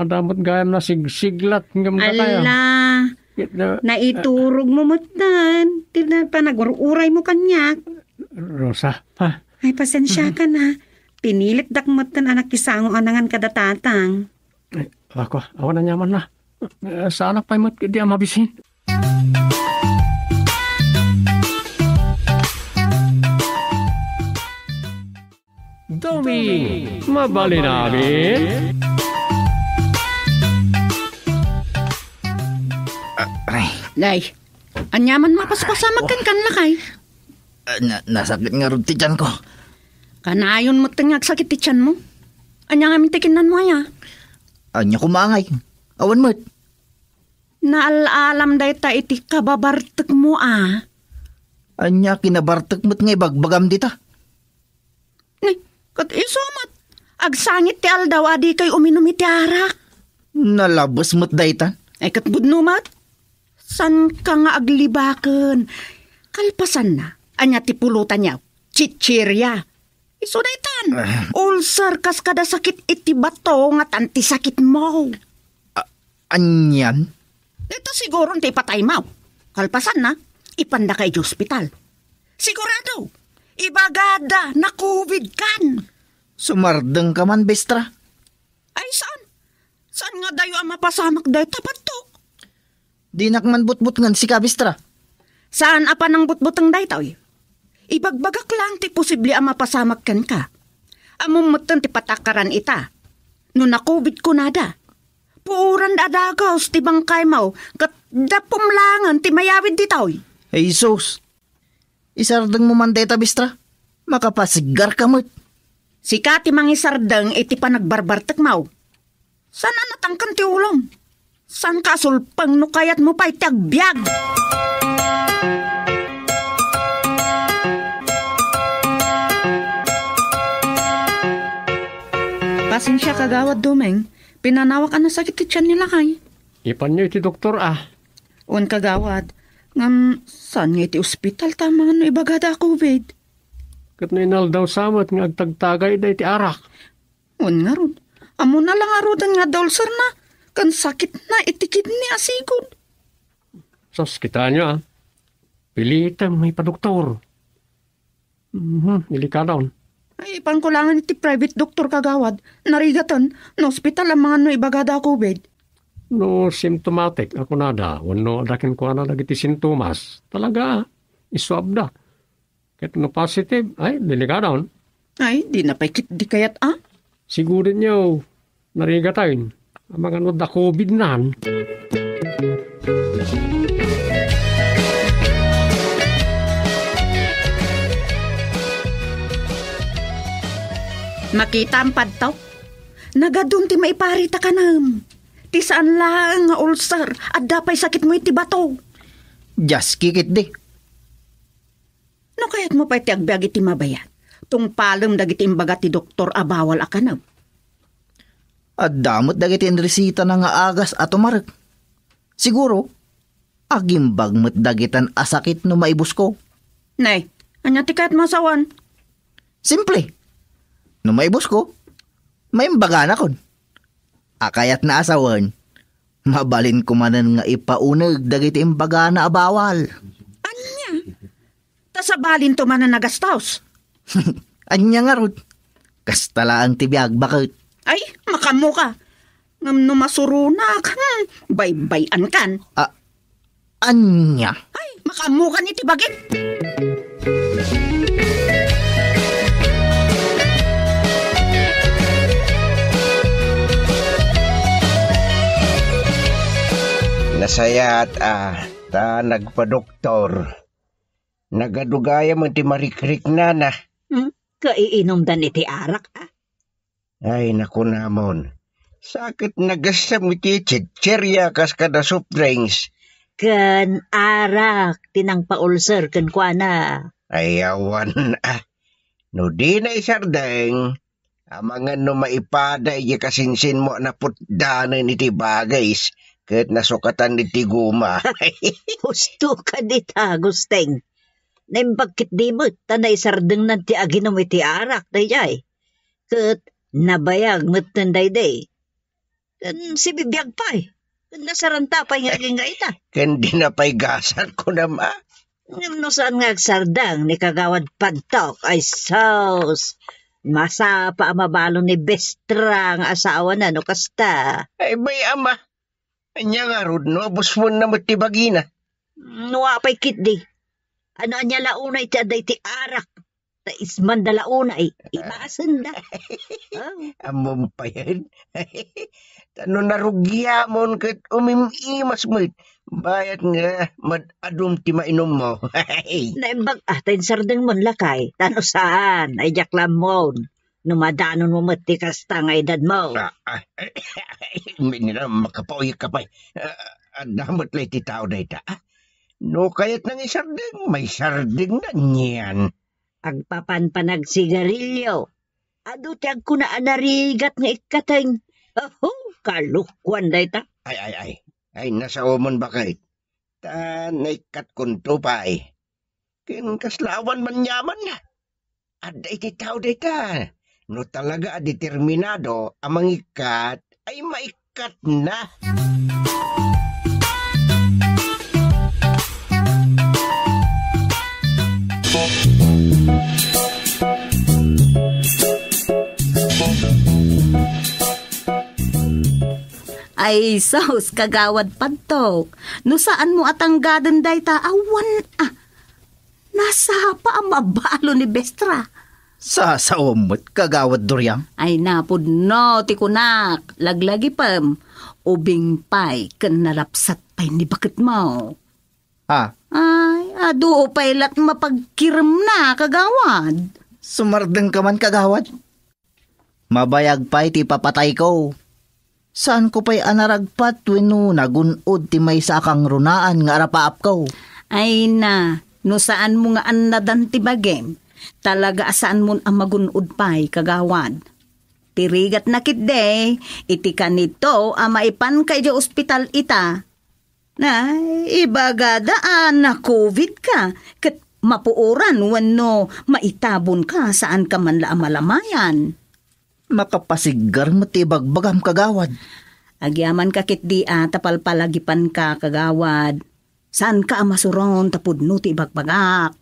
Adda met gayam nasigsiglat ngem datayo. Ala, Ket, uh, naiturogmo metten ti na-, panagur-uraymo kaniak. Rosa, ha? Ay, pasensiakan, ha. Pinilitdak metten a nakisango a nangan kada tatang. Ay, ako, awan aniamanna. Eh, saanak pay met di a mabisin. Doming, mabalin amin? Ah, ay. Nay, aniaman mapaspasamak kenka, lakay? Ah, na-, nasakit ngarud ti tianko. Kanayon met nga agsakit ti tianmo. Ania ngamin ti kinnanmo aya? Ania koma ngay? Awan met. Naal-alam dayta iti kababartekmo a. Ania kinabartek met nga ibagbagam dita? Ni, ket isu met, agsangit ti aldaw a dikay uminum iti arak. Nalabes met dayta. Ay, ket pudno met. Saanka nga aglibaken. Kalpasanna, ania ti pulotanyo? Chichiria. Isu daytan. Ah. Ulcer kas kada sakit iti bato nga tan ti sakitmo. A-, anian? Dayta siguron ti ipataymo. Kalpasanna, ipandaka iti ospital. Sigurado, ibagada, na-COVID kan. Sumardengka man, Bestra. Ay, saan? Saan nga dayo a mapasamak dayta, Pantok? Dinak man butbutngen sika, Bestra. Saan a panangbutbuteng daytoy? Ibagbagak lang ti posible a mapasamak kenka. Ammom metten ti patakaran ita. No na-COVID kunada, puoran a dagus ti bangkaymo ket dappom langen ti mayawid ditoy. Jesus! Isardengmo man dayta, Bestra. Makapasigarka met. Sika ti mangisardeng iti panagbarbartekmo. Saan a natangken ti ulom? Saanka a sulpeng no kayatmo pay ti agbiag? Pasensia, Kagawad Doming. Pinanawak a nasakit ti tian ni lakay. Ipanyo iti doktor, a. Wen, Kagawad. Ngem, saan nga iti ospital ta amangan no ibagada a COVID? Ket no inaldaw sa met nga agtagtagayda iti arak. Wen ngarud, ammona la ngaruden nga adda ulcerna, ken sakitna iti kidney a sigud. Sus, kitaenyo, a. Pilitem nga ipadoktor. Mhm, delikadaon. Ay, ipanko langen iti private doktor, Kagawad. Narigaten, no ospital amangan no ibagada a COVID. No symptomatic a kunada, wenno adda kenkuana dagiti sintomas, talaga, isuabda. Ket no positive, ay, delikadaon. Ay, dina pay ketdi kayat, a? Sigurenyo, narigatayon. Amangan no adda COVID nan. Makitam, Pantok. Nagadun ti maiparita kanem. Ti saan laeng nga ulcer, adda pay sakitmo iti bato. Diaski ketdi. No kayatmo pay ti agbiag iti mabayat, tungpalem dagiti imbaga ti doktor a bawal a kanem. Adda met dagiti inresitana nga agas a tumarek. Siguro, agimbag met dagitan a sakit no maibusko. Nay, ania ti kayatmo a sawen? Simple. No maibusko, maimbaganakon. A kayatna a sawen, mabalinko manen nga ipauneg dagiti imbagana a bawal. Ania? Ta sabalinto manen a gastos? Ania ngarud? Kasta laeng ti biag, baket. Ay, makaammoka. Ngem no masuronak, hmm, baybay-ankan. A-, ania? Ay, makaammokan iti bagik. Nasayaat, a, ta nagpadoktor. Nagadu gayam ti marikriknana. Hmm? Kaiinumdan iti arak, a? Ay, nakunamon. Sakit nagassem iti chicheria kas kada soft drinks. ken arak ti nangpaulser kenkuana. Ay, awan, ah. No dina isardeng, amangan no maipada idiay kasinsinmo a naputdanen iti bagis ket nasukatan iti guma. Husto ka dita, Agustin. Naimbag ketdi met ta naisardengnan ti aginum iti arak daydiay. Ket nabayag metten daydi. Ken sibibiag pay. Ken nasaranta pay nga agingga ita. Ken di na pay gasat, kunam, a? Ngem no saan nga agsardeng ni Kagawad Pantok, ay sus! Masapa a mabalo ni Bestra nga asawana no kasta. Ay, bay, ama. Ania ngarud no abusmonna met ti bagina? No apay ketdi. Ano ania la unay ti adda iti arak? Ta ismanda la unay, imasenda. Ah. Ammom payen. Ta no narugiamon ket umim-imas met, bayat nga mad-adum ti mainummo. Naimbag a ta insardengmon lakay, ta no saan, ay diak la ammon. No madanonmo met ti kasta nga edadmo. Ah, ah, minina, makapauyek ka pay. Ah, adda met lay ti tao dayta. Ah, no kayat nang isardeng, maisardeng na niyan. Agpapan panagsigarilyo. Adu ti agkuna a narigat nga ikkateng. Aho, kalokuan dayta. Ay, ay, ay. Ay, nasaomon baket. Ta naikkat konto pay. Ken kasla awan man yaman na. Adda iti tao dayta. No talaga a determinado a mangikkat, ay maikkat na. Ay, sus, Kagawad Pantok. No saanmo a tanggaden dayta, awan, ah, nasapa a mabalo ni Bestra. Sasaom met, Kagawad Duriang. Ay, napudno ti kunak, laglagipem, ubing pay ken nalapsat pay ni baketmo. Ah. Ay, adu pay lat mapagkiremna, Kagawad. Sumardeng ka man, Kagawad. Mabayag pay ti ipapatayko. Saanko pay a naragpat wenno nagun-od ti maysa a kangrunaan nga arapaapko. Ay na, no saanmo nga annadan ti bagim, talaga a saanmon a magun-od pay, Kagawad. Ti rigatna ketdi, iti kanito a maipanka idiay ospital ita, Ay, ibagada a na-covid ka, ket mapuoran wenno maitabon ka, saan ka man la a malamayan. Makapasiggar met ti ibagbagam, Kagawad. Agyaman ka ketdi a ta palpalagipan ka, Kagawad. Saan ka a masuron ta pudno ti ibagbagak.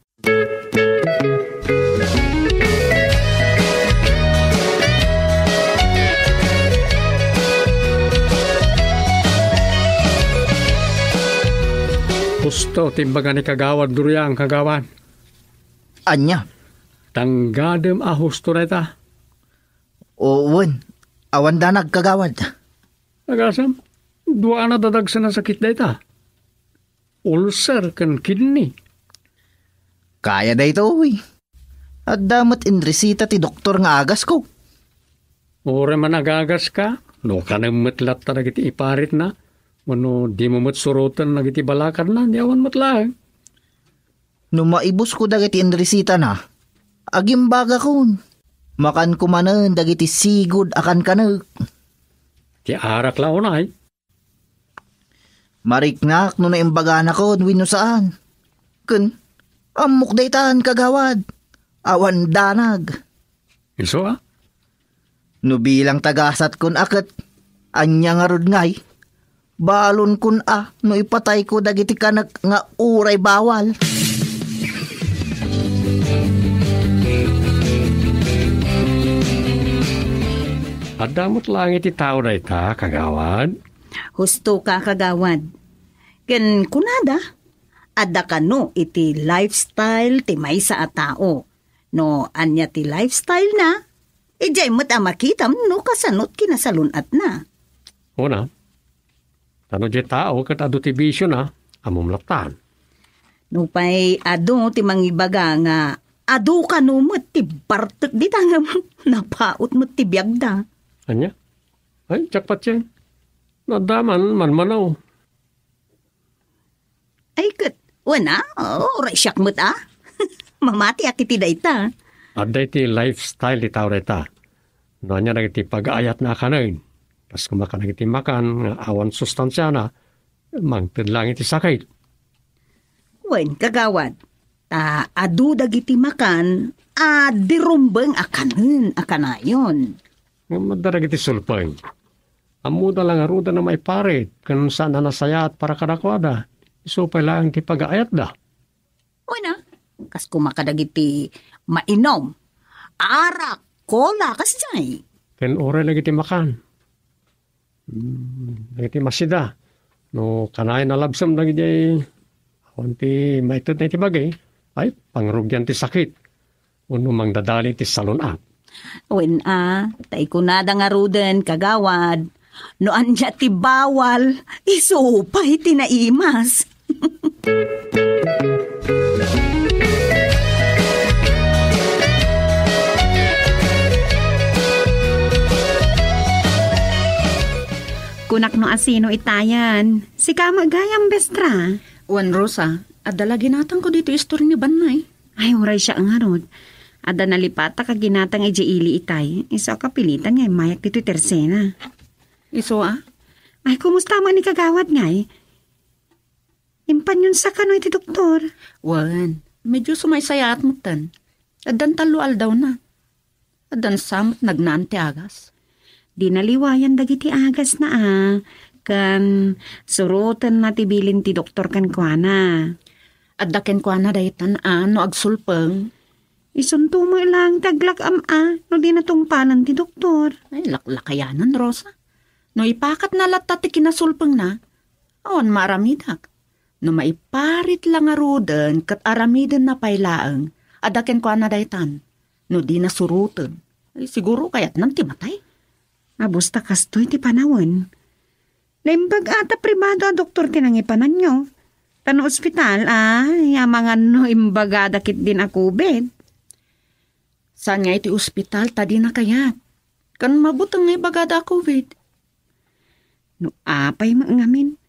Husto ti imbaga ni Kagawad Duriang, Kagawad. Ania? Tanggadem a husto dayta. O, wen. Awan danag, Kagawad. Agasam, dua a nadadagsen a sakit dayta. Ulcer ken kidney. Kaya daytoy. Adda met inresita ti doktor nga agasko. Uray man agaska, no kanem met latta dagiti iparitna, wenno dimo met suroten dagiti balakadna, ni awan met laeng. No maibusko dagiti inresitana, agimbagakon. Makanko manen dagiti sigud a kankanek. Ti arak la unay. Mariknak no naimbagana ken wenno saan. Ken, ammok daytan, Kagawad. Awan danag. Isu a? No bilang tagasat kon a ket, ania ngarud ngay? Balon kon a no ipatayko dagiti kanek nga uray bawal. Adda met laeng iti tao dayta, Kagawad. Husto ka, Kagawad. Ken kunada, adda kano iti lifestyle ti maysa a tao. No ania ti lifestyle na, idiay met a makitam no kasano ti kinasalun-atna. Una, ta no diay tao ket adu ti bisiona, ammom lattan. Nupay adu ti mangibaga nga adu kano met ti bartek dita ngem napaut met ti biagda. Ania? Ay, diak patien. No adda man, manmanaw. Ay, ket, wen a, uray siak met a. Mamatiak iti dayta. Adda iti lifestyle ti tao dayta. No ania dagiti pagaayatna a kanen, kas koma kadagiti makan nga awan sustansiana, mangted laeng iti sakit. Wen, kagawad, ta adu dagiti makan a di rumbeng a kanen a kanayon. Ngem adda dagiti sulpeng. Ammoda la ngaruden a maiparit ken saan a nasayaat para kadakuada. Isu pay laeng ti pagaayatda. Wen a, kas koma kadagiti mainom, arak, kola, kasdiay. Ken uray dagiti makan. Hmm, dagiti masida. No kanayon a labsem dagiti awan ti maitedna iti bagi, ay, pangrugian ti sakit. Wenno mangdadali ti salun-at. Wen a, ta ikunada ngaruden, kagawad, no ania ti bawal, isu pay ti naimas. Kunak no asino itayan. Sika met gayam, Bestra. Wen, Rosa, adda la ginatangko ditoy istori ni Bannay. Ay, uray siak ngarud. Adda nalipatak a ginatang idiay ili itay. Isu a kapilitan nga immayak ditoy tersena. Isu a? Ay, kumusta man ni kagawad ngay? Impanyon sa kano iti doktor? Wen, medyo sumaysayaat metten. Addan tallo aldawna. Addan sa met nagnaan ti agas. Di naliwayan dagiti agasna a, ken surotenna ti bilin ti doktor kenkuana. Adda kenkuana daytan a no agsulpeng. Isunto met laeng ti aglak-am a no di natungpalan ti doktor. Ay, laklakayanan, Rosa. No ipakatna latta ti kinasulpengna, awan maaramidak. No maiparit la ngaruden ket aramidenna pay laeng, adda kenkuana daytan. No di nasuroten, ay, siguro kayatnan ti matay. Abus ta kastoy ti panawen. Naimbag a ta pribado a doktor ti nangipananyo. Ta no ospital, ay, amangan no imbagada ketdin a covid. Saan nga iti ospital ta dina kayat? Ken mabuteng nga ibagada a covid. No apay met ngamin,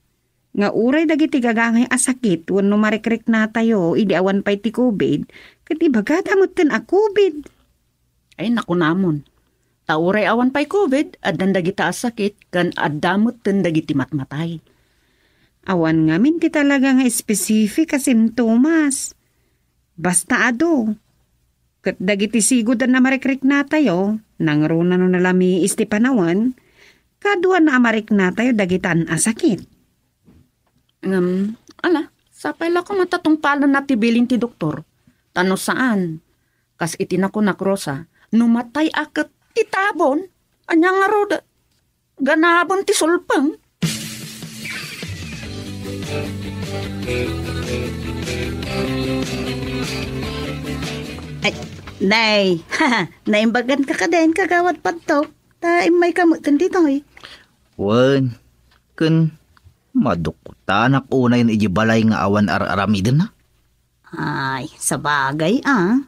nga uray dagiti gagangay a sakit wenno marikriknatayo idi awan pay ti covid, ket ibagada metten a covid. Ay, nakunamon. Ta uray awan pay covid, addan dagita a sakit, ken adda metten dagiti matmatay. Awan ngamin ti talaga nga specific a simptomas. Basta adu. Ket dagiti sigud a marikriknatayo, nangruna no nalamiis ti panawen, kaduana a mariknatayo dagitan a sakit. Ngem, ala, sapay la koma ta tungpalenna ti bilin ti doktor. Ta no saan, kas iti nakunak, Rosa, no matay a ket itabon, ania ngarud? Ganaben ti sulpeng. Ay, nay, naimbagan ka kadin, kagawad Padtok, ta immay ka met ken ditoy. Wen, ken maduktanak unayen iti balay nga awan ar-aramidenna. Ay, sabagay, ah.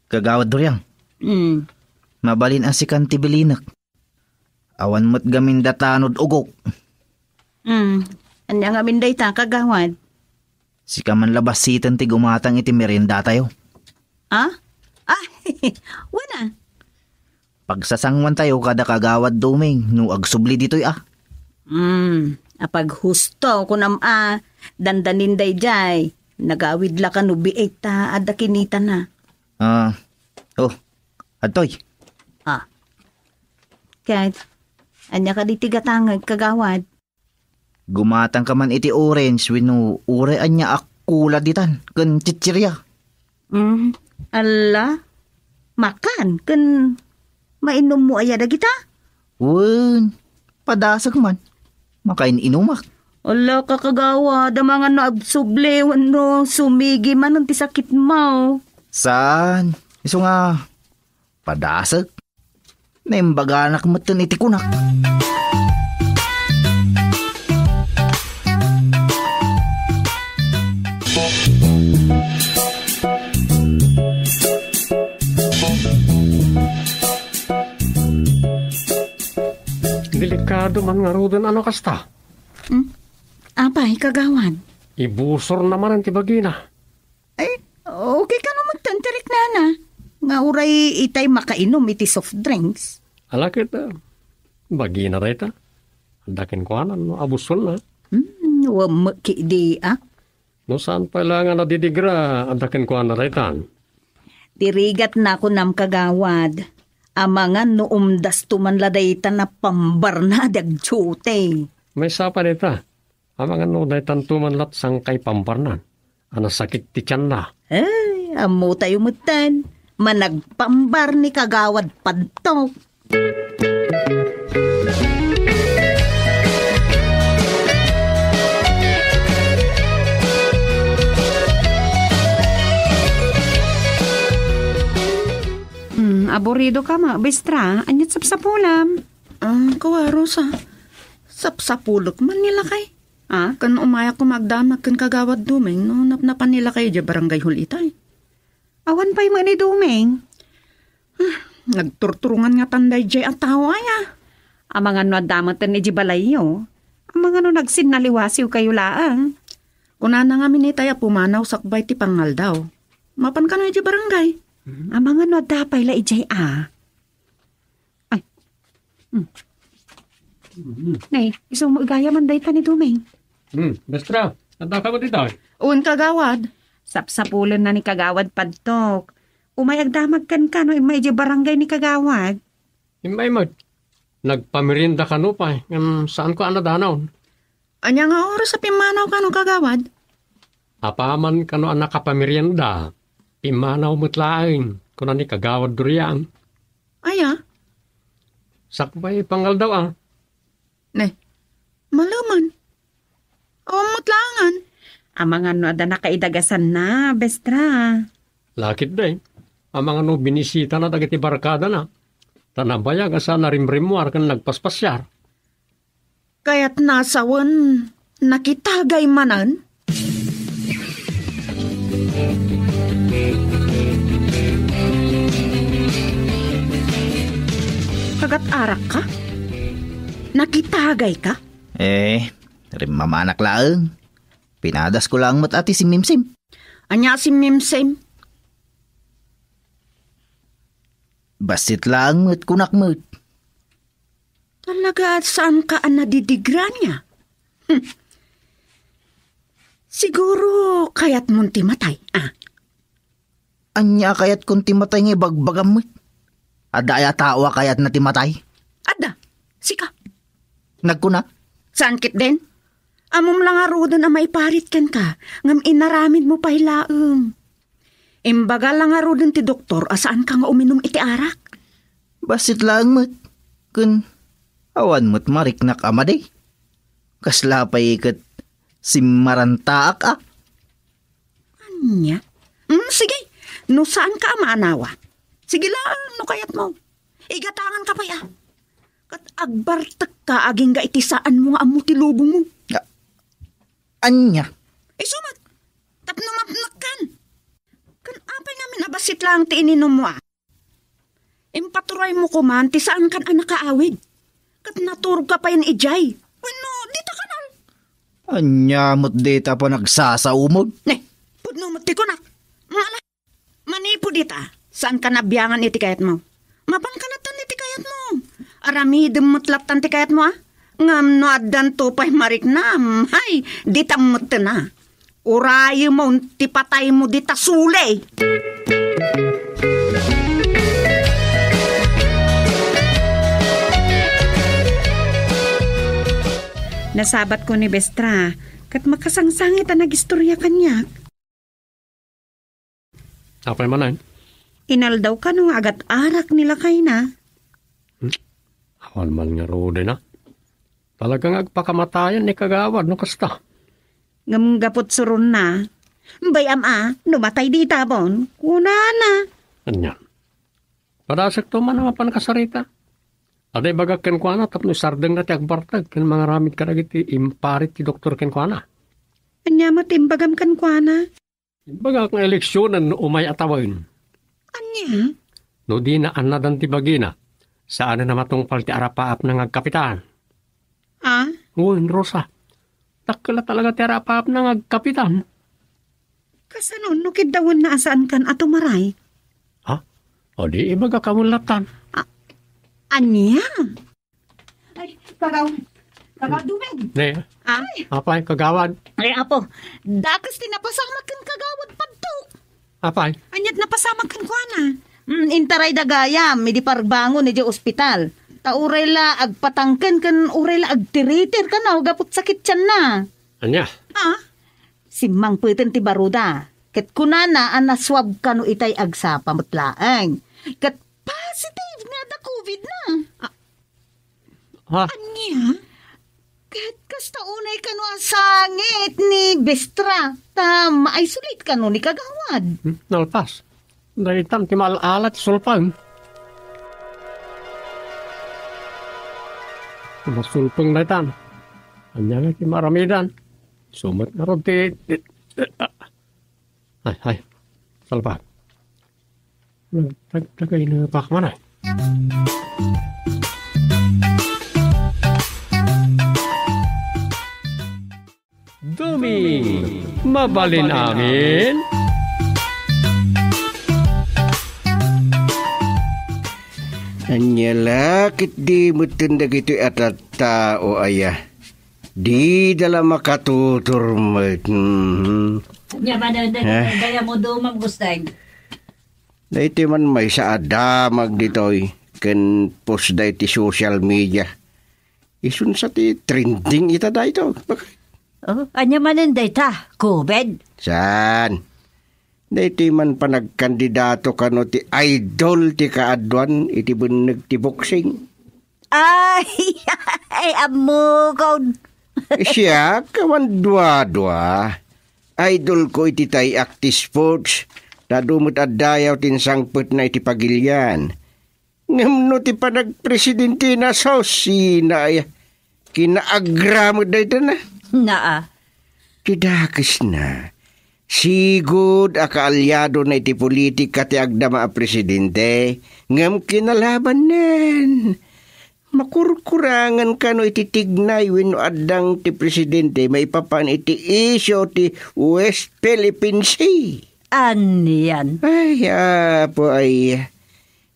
Kagawad Duriang. Mm. Mabalin a sikan ti bilinek. Awan met gamin da tanod ugok. Hmm. Ania ngamin dayta, kagawad? Sika man la basiten ti gumatang iti meriendatayo. Ah? Ah, wen a. Pagsasangwantayo kada kagawad Doming no agsubli ditoy a. Hmm. Apaghusto, kunam a, dandanin daydiay. Nagawid la kano biit ta adda kinitana. Ah, oh, adtoy. Ah. Ket, ania kadi ti gatangek, kagawad? Gumatang ka man iti orange wenno uray ania a kola ditan ken chichirya. Mm, alla, makan ken mainummo aya dagita? Wen, padasek man. Makain-inumak. Alla ka, kagawad, amangan no agsubli wenno sumigi manen ti sakitmo. Saan? Isu nga, padasek. Naimbaganak metten iti kunak. Delikado man ngaruden a no kasta. Hmm? Apay, kagawad? Ibusorna manen ti bagina. Ay, okay kano met ti riknana. Nga uray itay makainom iti soft drinks. Ala ket, ah, bagina dayta. Adda kenkuana no abusorna. Hmm, wammek idi, ah. No saan pay la nga nadidigra, adda kenkuana daytan. Ti rigatna kunam, kagawad. Amangan no umdasto man la dayta napambarna a dagdiote. Maysa pay dayta. Amangan no daytanto man lat sangkay pambarnan a nasakit ti tianna. Ay, ammotayo metten. Managpambar ni Kagawad Padtok. Hmm, aburido ka, ma, Bestra. Ania't sapsapulam? Ah, kua, Rosa. Sapsapulek man ni lakay. Ah? Ken umayak koma agdamag ken Kagawad Dumeng no napnapan ni lakay idiay barangay hall itay. Awan pay met ni Dumeng. Ah, nagturturungan ngatan daydiay a tao aya. Amangan no adda met idiay balayyo. Amangan no nagsinnaliwasiwkayo laeng. Kunana ngamin itay a pumanaw sakbay ti pangaldaw. Mapan kano idiay barangay. Amangan no adda pay la idiay a. Ay. Hmm. Nay, isu mo igayam dayta ni Dumeng. Hmm, Bestra, adda ka met dita? Wen, kagawad. Sapsapulenna ni Kagawad Padtok. Umay agdamag kenka no immay idiay barangay ni Kagawad. Immay met. Nagpamerienda kano pay, ngem saanko a nadanaw. Ania nga oras a pimmanaw kano, kagawad? Apaman kano a nakapamerienda, pimmanaw met laeng, kuna ni Kagawad Durian. Aya? Sakbay pangaldaw a. Ne, malemen. Awan met laengen. Amangan no adda nakaidagasanna, Bestra. Lakit day. Amangan no binisitana dagiti barkadana. Ta nabayag a saan a rimrimmuar ken nagpaspasiar. Kayatna a sawen, nakitagay manen? Kagat-arakka? Nakitagayka? Eh, rimmamanak laeng. Pinadasko laeng met a ti simmimsim. Ania a simmimsim? Bassit laeng met, kunak met. Talaga a saanka a nadidigra ania? Hmm. Siguro kayatmon ti matay, ah. Ania a kayatkon ti matay nga ibagbagam met? Adda aya tao a kayatna ti matay? Adda. Sika. Nagkuna? Saan ketdin? Ammom la ngaruden a maiparit kenka, ngem inaramidmo pay laeng. Imbaga la ngaruden ti doktor a saanka nga uminum iti arak. Bassit laeng met, ken awan met mariknak a madi. Kasla pay ket simmarantaak a. Ania? Mm, sige, no saanka a maanawa. Sige laeng no kayatmo. Igatanganka pay a. Ket agbartekka agingga iti saanmo nga ammo ti lubongmo. A-, ania? Isu met, tapno mapnekkan. Ken apay ngamin a bassit laeng ti ininummo a? Impaturaymo koman ti saankan a nakaawid. Ket naturogka payen idiay. Wenno, dita kanal. Ania met dita a panagsasaomag? Ne, pudno met ti kunak. Ala, manipud ita, saanka nabiangan iti kayatmo. Mapanka lattan iti kayatmo. Aramidem met lattan ti kayatmo, a? Ngem no addanto pay mariknam, hay, dita metten a. Urayemon ti pataymo dita suli. Nasabatko ni Bestra, ket makasangsangit a nagistoria kaniak. Apay manen? Inaldaw kano nga agat-arak ni lakayna. Hmm? Awan man ngaruden a. Talaga nga agpakamatayen ni kagawad no kasta. Ngem gapu suronna, "Bay-am a, no matay di itabon," kunana. Ania? Padasekto man a mapan kasarita. Adda ibagak kenkuana tapno isardengna ti agbartek ken mangaramid kadagiti imparit ti doktor kenkuana. Ania met ti imbagam kenkuana? Imbagak nga eleksionen no umay a tawen. Ania? No dina annadan ti bagina, saanen a matungpal ti arapaapna nga agkapitan. Ah? Wen, Rosa. Dakkel a talaga ti arapaapna nga agkapitan. Kasano no kiddawenna a saankan a tumaray? Ha? O di, ibagak a mulatan. A-, ania? Ay, kagaw-, kagawad Dumeng. Ne? Ay. Apay, kagawad. Ay, apo, dakes ti napasamak ken kagawad Padto. Apay? Aniat napasamak kenkuana? Mm, intaray da gayam, idi parbangon idiay ospital. Ta uray la agpatangken ken uray la agtiritir kano gapu ti sakit tianna. Ania? Ah? Simmangpeten ti baruda. Ket kunana a nasuab kano itay agsapa met laeng. Ket positive nga adda covid na. Ah, Ha? Ania? Ket kasta unay kano a sangit ni Bestra, ta ma-isolate kano ni kagawad. Hmm, nalpas. Daytan ti maal-ala ti sulpeng. Masulpeng daytan. Ania nga ti maramidan? Sumet ngarud ti, ti, ti, ah. Ay, ay. Salba. Nagtagtagay na pa man, ay. Duming, mabalin amin? Ania la ket di metten dagitoy a tattao aya? Dida la makatuturmet. Mhm. Ania manen, eh? Gayam mo, Dumang Gusteng. Daytoy man maysa a damag ditoy ken post da iti social media. Isunsa ti trending ita daytoy. Oh, ania manen dayta? Covid? Saan? Daytoy man panagkandidato kano ti idol ti kaaduan iti benneg ti boxing. Ay, ay, ammokon. Siak, awan duadua. Idol ko iti tay-ak ti sports. Ta adu met a dayaw ti insangpetna iti pagilian. Ngem no ti panagpresidentena, sus, sina aya? Kinaagra met dayta na. Naa. Ti dakesna, sigud a kaalyadona iti politika ti agdama a presidente, ngem kinalabanen. Makurkurangan kano iti tignay wenno addang ti presidente maipapan iti isyu ti West Philippine Sea. Anian? Ay, apo, ay.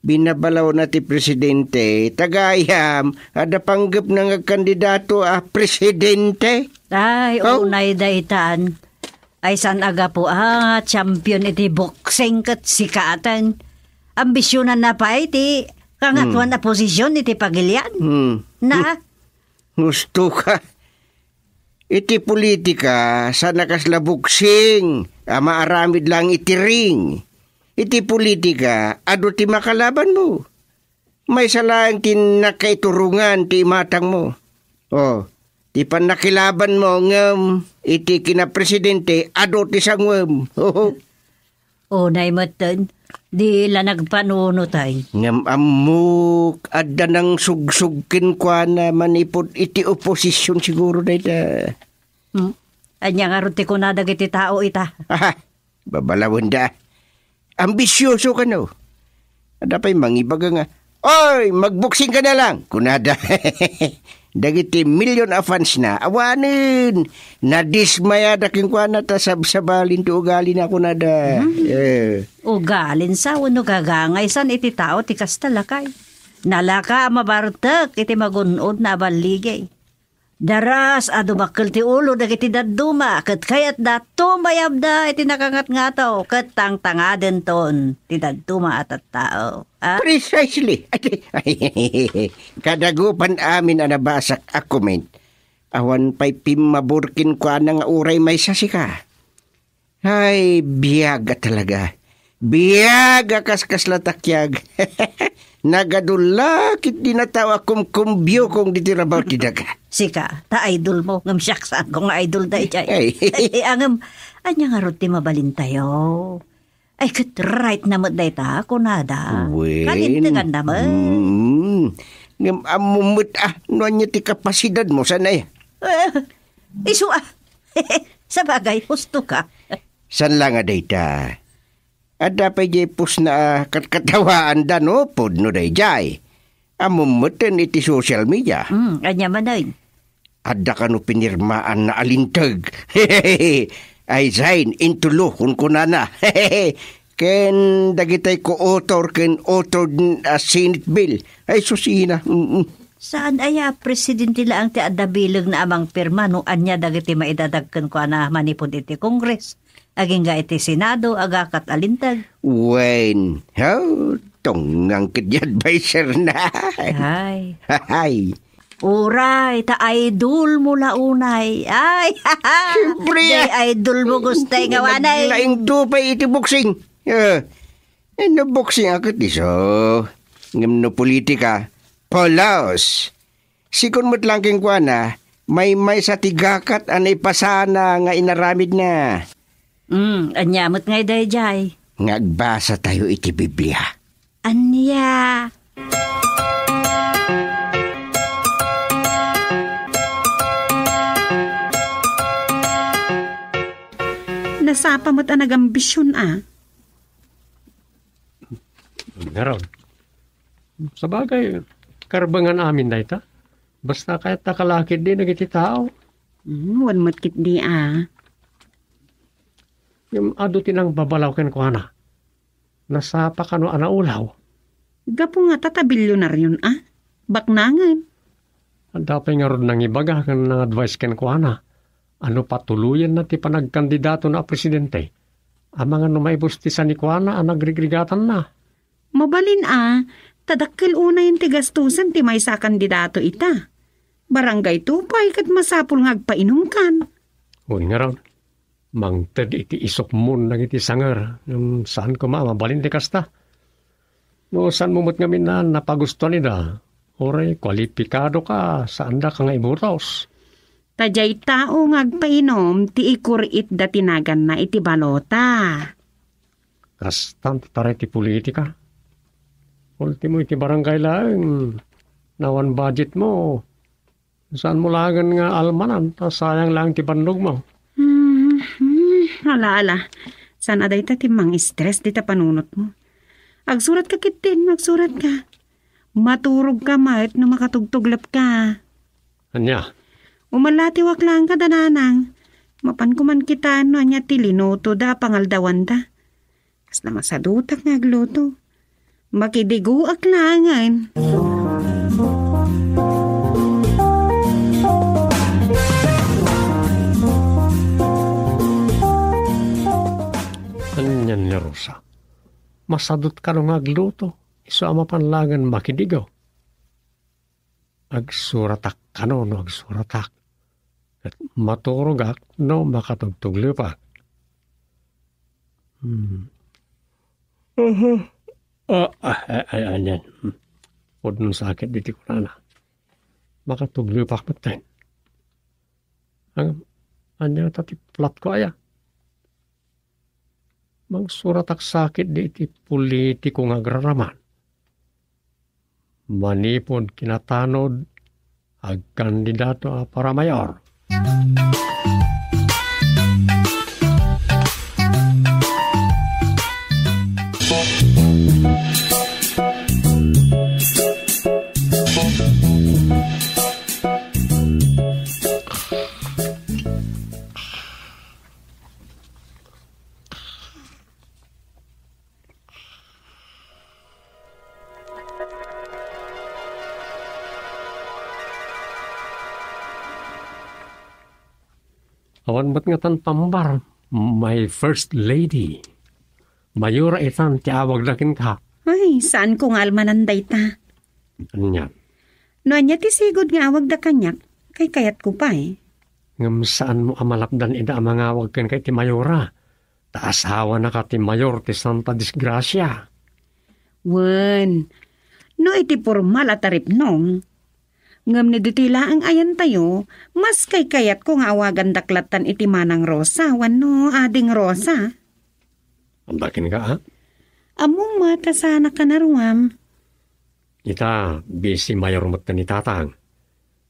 Binabalawna ti presidente, ta gayam, adda panggepna nga agkandidato a presidente. Ay, Oh? unay daytan. Ay, saan a gapu a champion iti boxing ket sikaten. Ambisionanna pay ti kangatoan Hmm. a posisyon iti pagilian. Hmm. Na? Hmm. Gusto ka? Iti politika, saan a kasla boxing a maaramid lang iti ring. Iti politika, adu ti makalabanmo. Maysa laeng ti nakaiturongan ti imatangmo. Oh, ti pannakilabanmo ngem iti kinapresidente, adu ti sanguem. Unay metten, di la nagpanunotay. Ngem ammok, adda nangsugsug kenkuana manipud iti oposisyon siguro dayta. Hmm? Ania ngarud ti kuna dagiti tao ita? Aha, babalawenda. Ambisioso kano. Adda pay mangibaga nga, "Oy, magboxing ka na lang," kunada. Dagiti million a fans na, awanen, nadismayada kenkuana ta sabsabalin ti ugalina, kunada. Hmm. Eh. Ugalin sa wenno gagangaysan iti tao ti kasta, lakay. Nalaka a mabartek iti magun-odna a balligi. Daras a dumkkel ti ulo dagiti dadduma ket kayatda tumayabda iti nakangatngato ket tangtangadenton ti dadduma a tattao. Ah? Precisely. Kadagupan amin a nabasak a comment, awan pay pimmabor kenkuana nga uray maysa sika. Ay, biag a talaga. Biag a kaskasla takiag. Nagadulla ket di na tao a kumkumbiokong ditoy rabaw ti daga. Sika, ta idol mo, ngem siak saan ko nga idol daydiay. Ay. Ay, angem, ania ngarud ti mabalintayo? Ay, ket right na met dayta, kunada. Wen. Kalintegan na met. Mm. Ngem ammo met, ah, no ania ti kapasidad mo, saan aya? Eh, isu, ah. Sabagay, husto ka. Saan la nga dayta? Adda pay diay post na, ah, katkatawaanda no pudno daydiay. Ammom metten iti social media. Hmm, ania manen? Adda kano pinirmaanna a linteg. I sign into law, kunkunana. Ken dagitay co-author ken authored a Senate bill. Ay, susina. Mm, mm. Saan aya, presidente laeng ti adda bilegna a mangpirma no ania dagiti maidadag kenkuana manipud iti Congress? Agingga iti Senado, agakat a linteg. Wen, ha? Tungnang ket di adviser na. Ay. Hay. Uray, ta idol mo la unay. Ay, siyempre, jay idol mo, gustay nga wanay. Naglaing tupay iti boxing. Eh, eh, no boxing a ket isu. Ngem no politika, pulos. Sikon met laeng kenkuana, maymaysa ti gakat a naipasana nga inaramidna. Mm, ania met ngay daydiay? Nga agbasa tayo iti Biblia. Ania? Nasapa met a nagambision a. Ngarud. Sabagay, karbengan amin dayta. Basta kayat ta kalakid di dagiti tao. Mm, wen met ketdi a. Ngem adu ti nangbabalaw kenkuana. Nasapa kano a naulaw. Gapu nga ta, ta bilyonaryon a. Baknangen. Adda pay ngarud nangibaga ken nang-advice kenkuana a no patuloyenna ti panagkandidatona a presidente, amangan no maibus ti sanikuana a nagrigrigatanna. Mabalin a, ta dakkel unayen ti gastusen ti maysa a kandidato ita. Barangay two pay ket masapul nga agpainomkan. Wen ngarud, mangted iti isukmon dagiti sanger, ngem saan koma a mabalin ti kasta. No saanmo met ngamin a napagustuan ida, uray kualipikadoka, saandaka nga ibutos. Ta diay tao nga agpainom ti ikuri-itda ti naganna iti balota. Kastan ti taray ti politika. Ultimo iti barangay laeng, no awan budget mo, saanmo laengen nga almanan, ta sayang laeng ti bannogmo. Hmm, hmm, ala, ala. Saan a dayta ti mang-stress dita panunotmo? Agsuratka ketdin, agsuratka. Maturogka met no makatugtuglepka. Ania? Umalatiwak laeng kada nanang. Mapanko man kitaen no ania ti linutoda a pangaldawanda. Kasla masadutak nga agluto. Makidigoak laengen. Anian ni Rosa? Masadut kano nga agluto? Isu a mapan laengen makidigo. Agsuratak kano no agsuratak. Ket maturogak no makatugtuglepak. Hmm. Mhm. Ah, ah, ah, ah, anian. Hmm. Pudno sakit diti kunana. Makatuglepak metten. Ang, ania ta ti platko aya? Mangsuratak sakit di iti politiko nga agraraman. Manipud kinatanod, agkandidato a paramayor. Awan met ngatan pambar, my first lady. Mayora itan ti awagda kenka. Ay, saanko nga almanan dayta. Ania? No ania ti sigud nga awagda kaniak, kaykayatko pay. Ngem saanmo a malapdan ida a mangawag kenka iti Mayora, ta asawanaka ti mayor ti Santa Disgracia. Wen, no iti pormal a taripnong, ngem no ditoy laeng ayantayo, mas kaykayatko nga awagandak lattan iti Manang Rosa wenno Ading Rosa. Adda kenka, a? Ammom met a saanak a naruam. Ita, busy mayor met ni Tatang.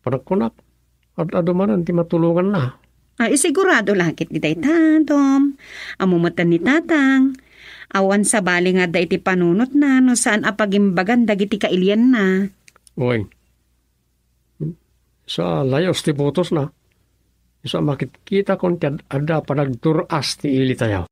Panagkunak, ad-adu manen ti matulonganna. Ay, sigurado la ketdi dayta, Tom. Ammom met ni Tatang. Awan sabali nga adda iti panunotna no saan a pagimbagan dagiti kailianna. Uy, Sa layus ti butosna. Sa makitkitakon ti ad-, adda panagtur-as ti ilitayo.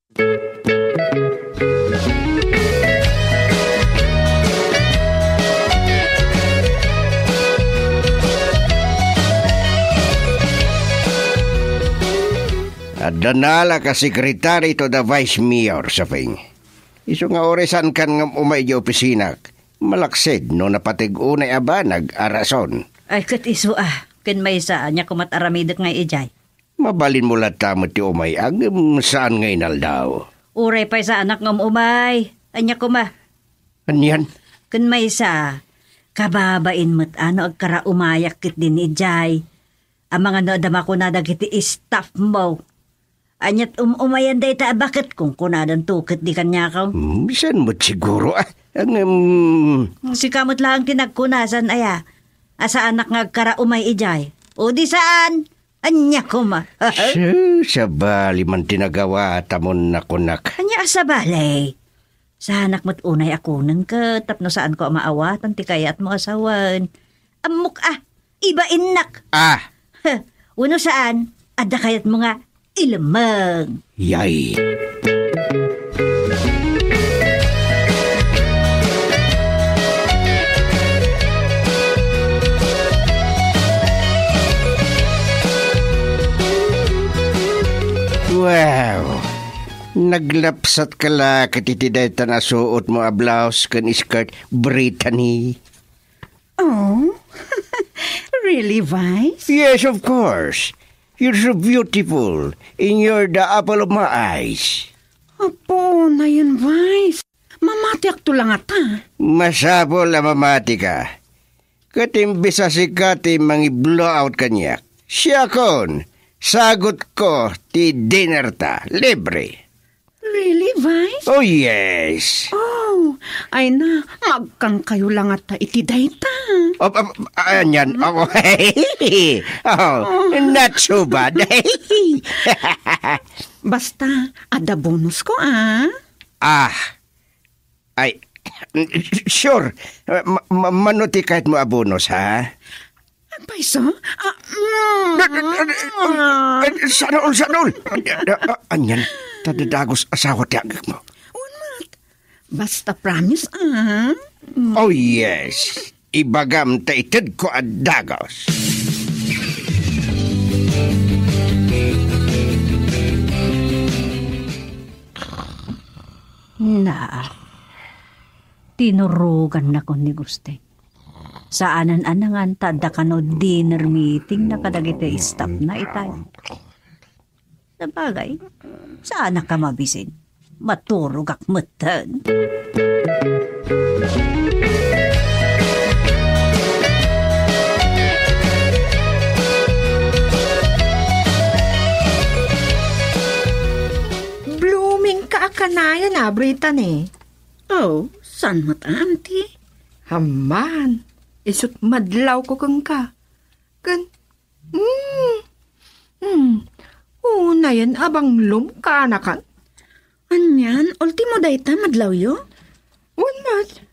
Adda nalak a secretary to the vice mayor, Soping. Isu nga uray saankan nga umay idiay opisinak, malaksid no napateg unay a banag a rason. Ay, ket isu a, ken maysa, ania komat aramidek nga idiay? Mabalinmo latta met ti umay-a, ngem saan nga inaldaw. Uray pay saanak nga um-umay. Ania koma? Anian? Ken maysa, kababain met a no agkaraumayak ketdin idiay. Amangan no adda makuna dagiti staff mo. Aniat um-umayan dayta a baket, kunkunadanto ketdi kaniak. Hmm, saan met siguro, ah? Ang, um, Sika met laeng ti nagkuna, saan aya? A saanak nga agkaraumay idiay. O di saan? Ania koma? Sus, sabali man ti nagawatam, nakunak. Ania a sabali? Saanak met unay a kuneng ket tapno saanko a maawatan ti kayatmo a sawen. Ammok a, ibainnak. Ah. Huh, wenno saan, adda kayatmo nga ilemmeng. Yay. Wow! Naglapsat ka la ket iti dayta a suotmo a blouse ken skirt, Brittany. Oh? Really, Vice? Yes, of course. You're so beautiful, and you're the apple of my eyes. Apo, nayon, Vice. Mamatiakto la ngata. Masapul a mamatika. Ket imbes a sika ti mangi-blowout kaniak, siakon, sagutko ti dinner ta, libre. Really, Vice? Oh, yes. Oh, ay na, magkankayo la ngata iti dayta. Oh, ah, ah, anian? Oh, oh, not so bad. Basta, adda bonus ko, ah. Ah, Ay, sure. Ma-, ma-, mano ti kayatmo a bonus, ha? Payso? Ah, mm. Ay, ay, ay, ay, sana all, sana all. Ah, ah, anian, ta dadagus asawa ti agekmo. Unmat. Basta promise, ah. Mm. Oh, yes. Ibagam ta itedko a dagos. Na, tinurogannakon ni Gusting. Saanen a nangan ta adda kano dinner meeting na kadagiti staff na itay. Sabagay, saanak a mabisin. Maturogak metten. Blooming ka a kanayon a, Brittany. Oh, saan met, Auntie? Amman, isut madlawko kenka. Ken, hmm, hmm, unayen a banglom kaanakan. Anian, ultimo dayta madlawyo? Wen met.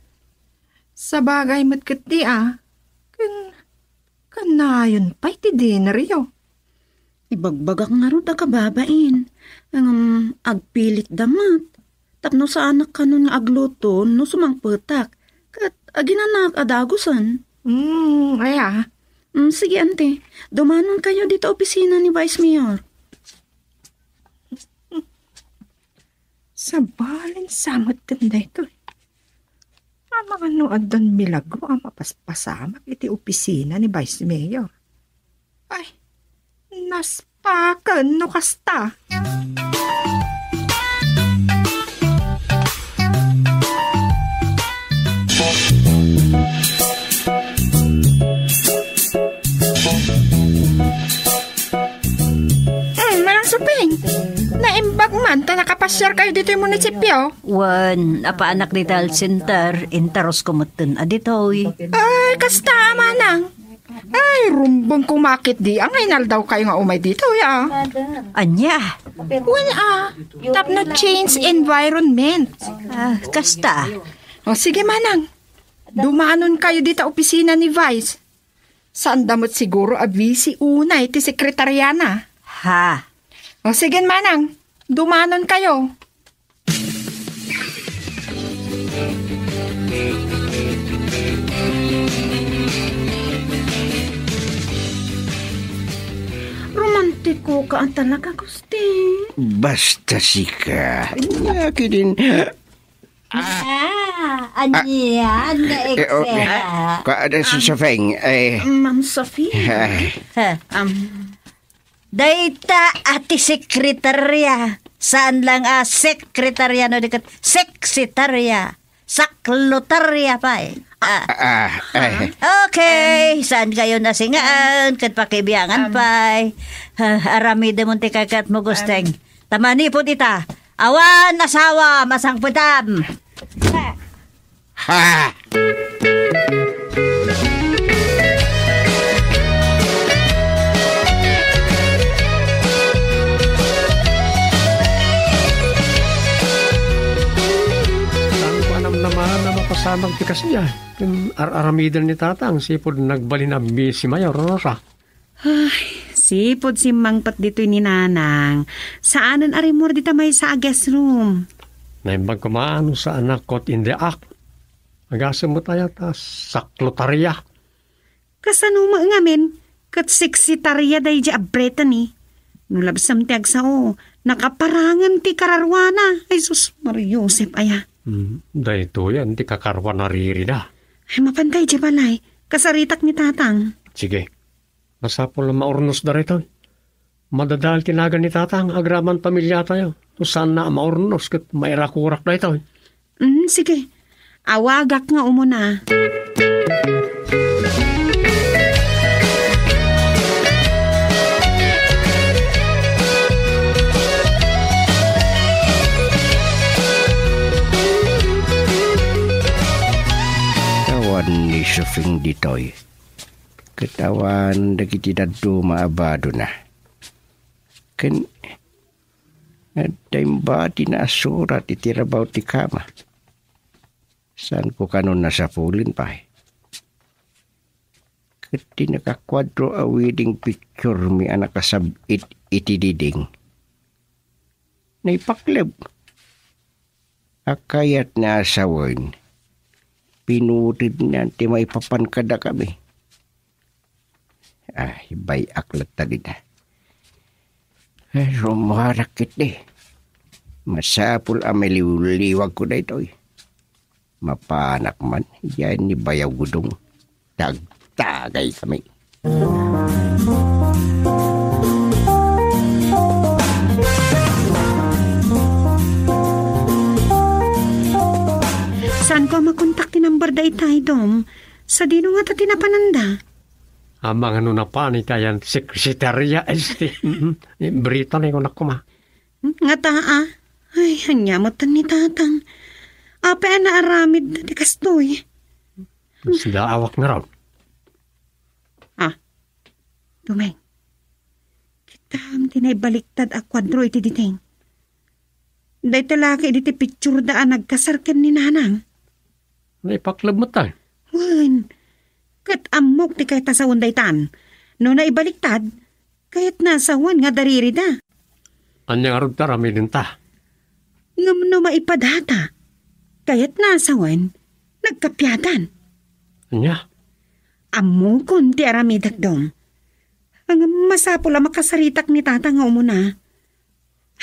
Sabagay met ketdi a, ken kanayon pay ti dinneryo. Ibagbagak ngarud a kababain. Ngem agpilitda met. Tapno saanak kanon nga agluto no sumangpetak. Ket aginanak a dagusen. Mm, aya. Mm, sige, ante. Dumanon kayo dita opisina ni Vice Mayor. Sabalen sa met daytoy. Amangan no addan milagro a mapaspasamak iti opisina ni Vice Mayor. Ay, naspaken no kasta. Hmm, Manang Suping, naimbag man ta nakapasiar kayo ditoy munisipyo? Wen, apaanak dita health center, intaros ko metten a ditoy. Ay, kasta, manang. Ay, rumbeng ko makit di, angay naldaw kayo nga umay ditoy, ah. Anya? Wen, ah, tapno change environment. Ah, kasta. O, sige, manang. Dumanon kayo dita opisina ni Vice. Saanda met siguro a busy unay ti sekretariana. Ha? O, sige, manang. Dumanonkayo. Romantiko ka talaga, Agustin. Basta sika. Akin din. Ah, ania nga eh, oh, eksena? Ka-, ada si Sofeng, eh. Ma'am Sofia. Ah. Ha, um, dayta a ti sekretarya. Saan lang a sekretarya no di ket seksitarya. Saklotarya pay. Ah. Ah, ah, eh. Okay, saan kayo nasingaan? Ket pakibiangan pay. Ah, aramidemon ti kayatmo, Gusteng. Ta manipud ita, awan asawa masangpetam. Ha! Saan ko anam naman a mapasamak ti kasdiay? Ken ar-aramiden ni Tatang, sipud nagbalin a busy, Mayor Rosa. Ay, sipud simmangpet ditoy ni Nanang, saanen a rimmuar dita maysa a guest room. Naimbag koma no saan a caught in the act. Agasem met aya ta saklotarya. Kasano met ngamin, ket seksitarya daydiay a Brittany. No labsam ti agsao, nakaparangen ti kararuana. Ay sus, Maria Josep aya. Hmm, daytoyen ti kakaruan a ririda. Ay, mapan daydiay balay. Kasaritak ni Tatang. Sige. Masapul a maurnos daytoy. Madadael ti nagan ni Tatang agraman pamiliatayo. No saanna a maurnos ket mairakurak daytoy. Mm, sige. Awagak nga umuna. Awan ni Sofeng ditoy. Ket awan dagiti dadduma a badona. Ken adda imbatina a surat iti rabaw ti kama. Saanko kanon a sapulen pay. Ket ti nakakuadro a wedding picture mi a nakasab-it iti diding, naipakleb. A kayatna a sawen, pinutedna ti maipapan kadakami. Ay, bay-ak latta dita. Ay, rummuarak ketdi. Masapul a maliwliwagko daytoy. Mapanak man, diay ni Bayaw Gudong. Tagtagaykami. Saanko a makontak ti number dayta, Dom? Sadino ngata ti napananda? Amangan no napan iti ayan sekretarya, este. Mm-mm. Brittany ko nakuma. Hmm, ngata, a? Ay, ania met ni Tatang. Apay a naaramidda ti kastoy? Sida awak ngarud. Ah, Dumeng. Kitam ti naibaliktad a kuadro iti diding. Dayta la ket idi ti picture da a nagkasar ken ni Nanang. Naipakleb met, ay. Wen. Ket ammok ti kayat a sawen daytan. No naibaliktad, kayatna a sawen nga dariri da. Ania ngarud ti aramidenta? Ngem no maipadata, kayatna a sawen, nagkapiatan. Ania? Ammokon ti aramidek, Dom. Ngem masapul a makasaritak ni Tata nga umuna.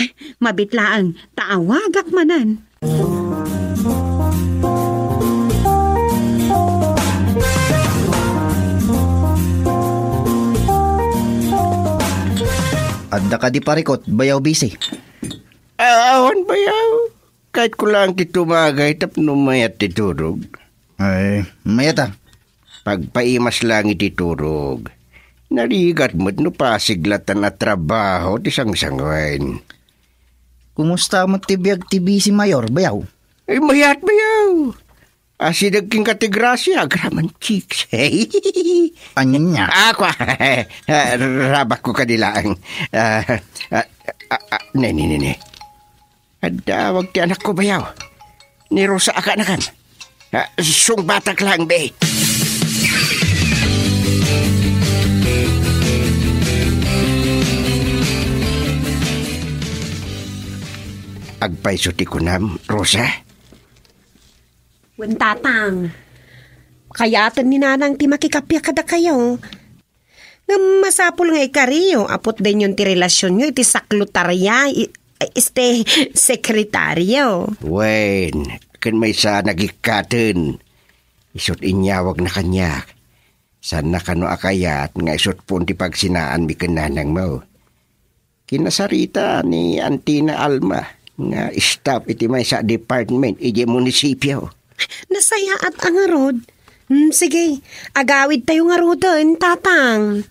Ay, mabit laeng, ta awagak manen. Adda kadi parikut, Bayaw Bisi? A-, awan, Bayaw. Kayatko laeng ti tumagay tapno mayat ti turog. Ay, mayat a. Pagpaimas laeng iti turog. Narigat met no pasig latan a trabaho ti sangsangen. Kumusta met ti biag ti Bisi, Mayor, Bayaw? Ay, mayat, Bayaw. Asideg kenka ti grasia, agraman chicks. Ania? Ako, rabakko kadi laeng. Ah, ah, ah, ah, ne, ne, ne, ne. Adda awag ti anakko, Bayaw. Ni Rosa a kaanakan. Ah, sungbatak laeng, be. Agpayso ti kunam, Rosa? Wen, Tatang. Kayaten ni Nanang ti makikappia kadakayo. Ngem masapul nga ikariyo a putdenyon ti relasionyo iti saklotaria, i-, este, sekretario. Wen, ken maysa nagikkaten. Isut' inyawagna kaniak. Saanna kano a kayat nga isut' pon ti pagsinaanmi ken nanangmo. Kinasarita ni Antina Alma nga staff iti maysa a department idiay munisipio. Nasayaat a ngarud. Hmm, sige, agawidtayo ngaruden, Tatang.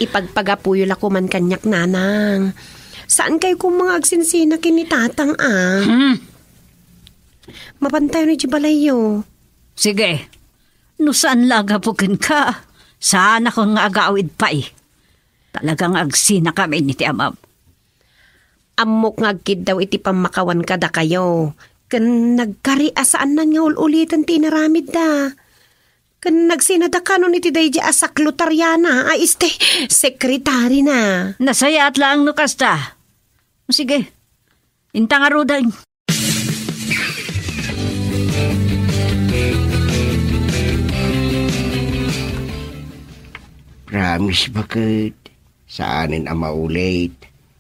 Ipagpagapuyo la koman kaniak, Nanang. Saankayo koma nga agsinsina ken ni Tatang, a? Hmm. Mapantayon idiay balayyo. Sige. No saan la a gapu kenka, saanakon nga agawid pay. Talaga nga agsinakami iti amam. Ammok nga agkiddaw iti pammakawan kadakayo, ken nagkari a saannan nga ul-uliten ti inaramidda. Ken nagsinadakanon iti daydi a saklotariana a este sekretarina. Nasayaat laeng no kasta. Sige, inta ngaruden. Promise, baket. Saanen a maulit.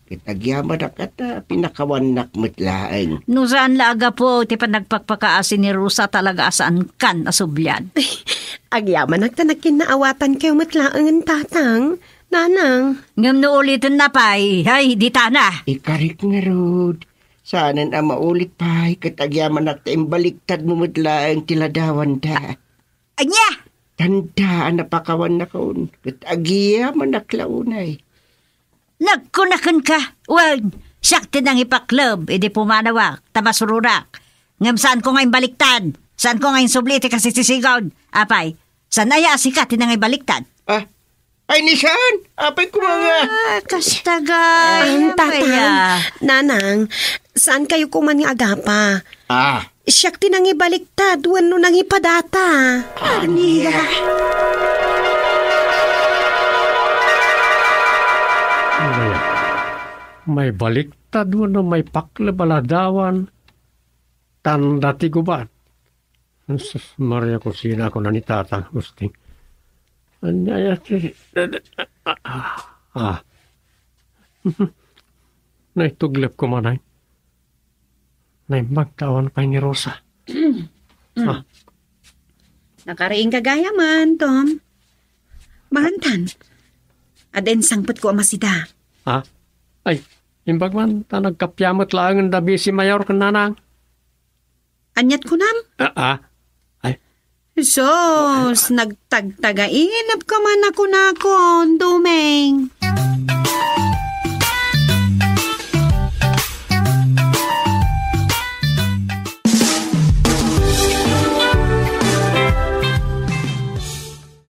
Ket agyamanak a ta pinakawannak met laeng. No saan la a gapu ti panagpakpakaasi ni Rosa, talaga a saankan a sublian. Agyamanak ta nakinnaawatankayo met laengen, Tatang, Nanang. Ngem no ulitenna pay, ay, ditana. Ikarik ngarud. Saanen a maulit pay, ket agyamanak ta imbaliktadmo met laeng ti ladawanda. Ania? Tanda a napakawannakon, ket agyamanak la unay. Nagkunakenka, wen, siak ti nangipakleb idi pumanawak, ta masurorak. Ngem saanko nga imbaliktad, saanko nga insubli ti kasisisigon. Apay, saan aya a sika ti nangibaliktad? Ah, ay, ni saan? Apay, kumanga. Ah, kasta gayam. Ah, Tatang, aya. Nanang, saankayo koman nga agapa? Ah. Siak ti nangibaliktad wenno nangipadata. Ania? Ania? Maibaliktad wenno maipakleb a ladawan? Tanda ti gubat. Jesus Maria, kusina ko na ni Tatang Agustin. Ania ti, ah, ah. Naituglep ko manay. Naimbag ta awan pay ni Rosa. Mm. Ah. Nakariing ka gayaman, Tom. Maantan. Adda insangpet ko a masida. Ah? Ay, imbag man, ta nagkappia met laengen da Bisi Mayor ken Nanang. Aniat kunam? Ah, ah. Ay. Sus, nagtagtagainep ka man a kunakon, Dumeng.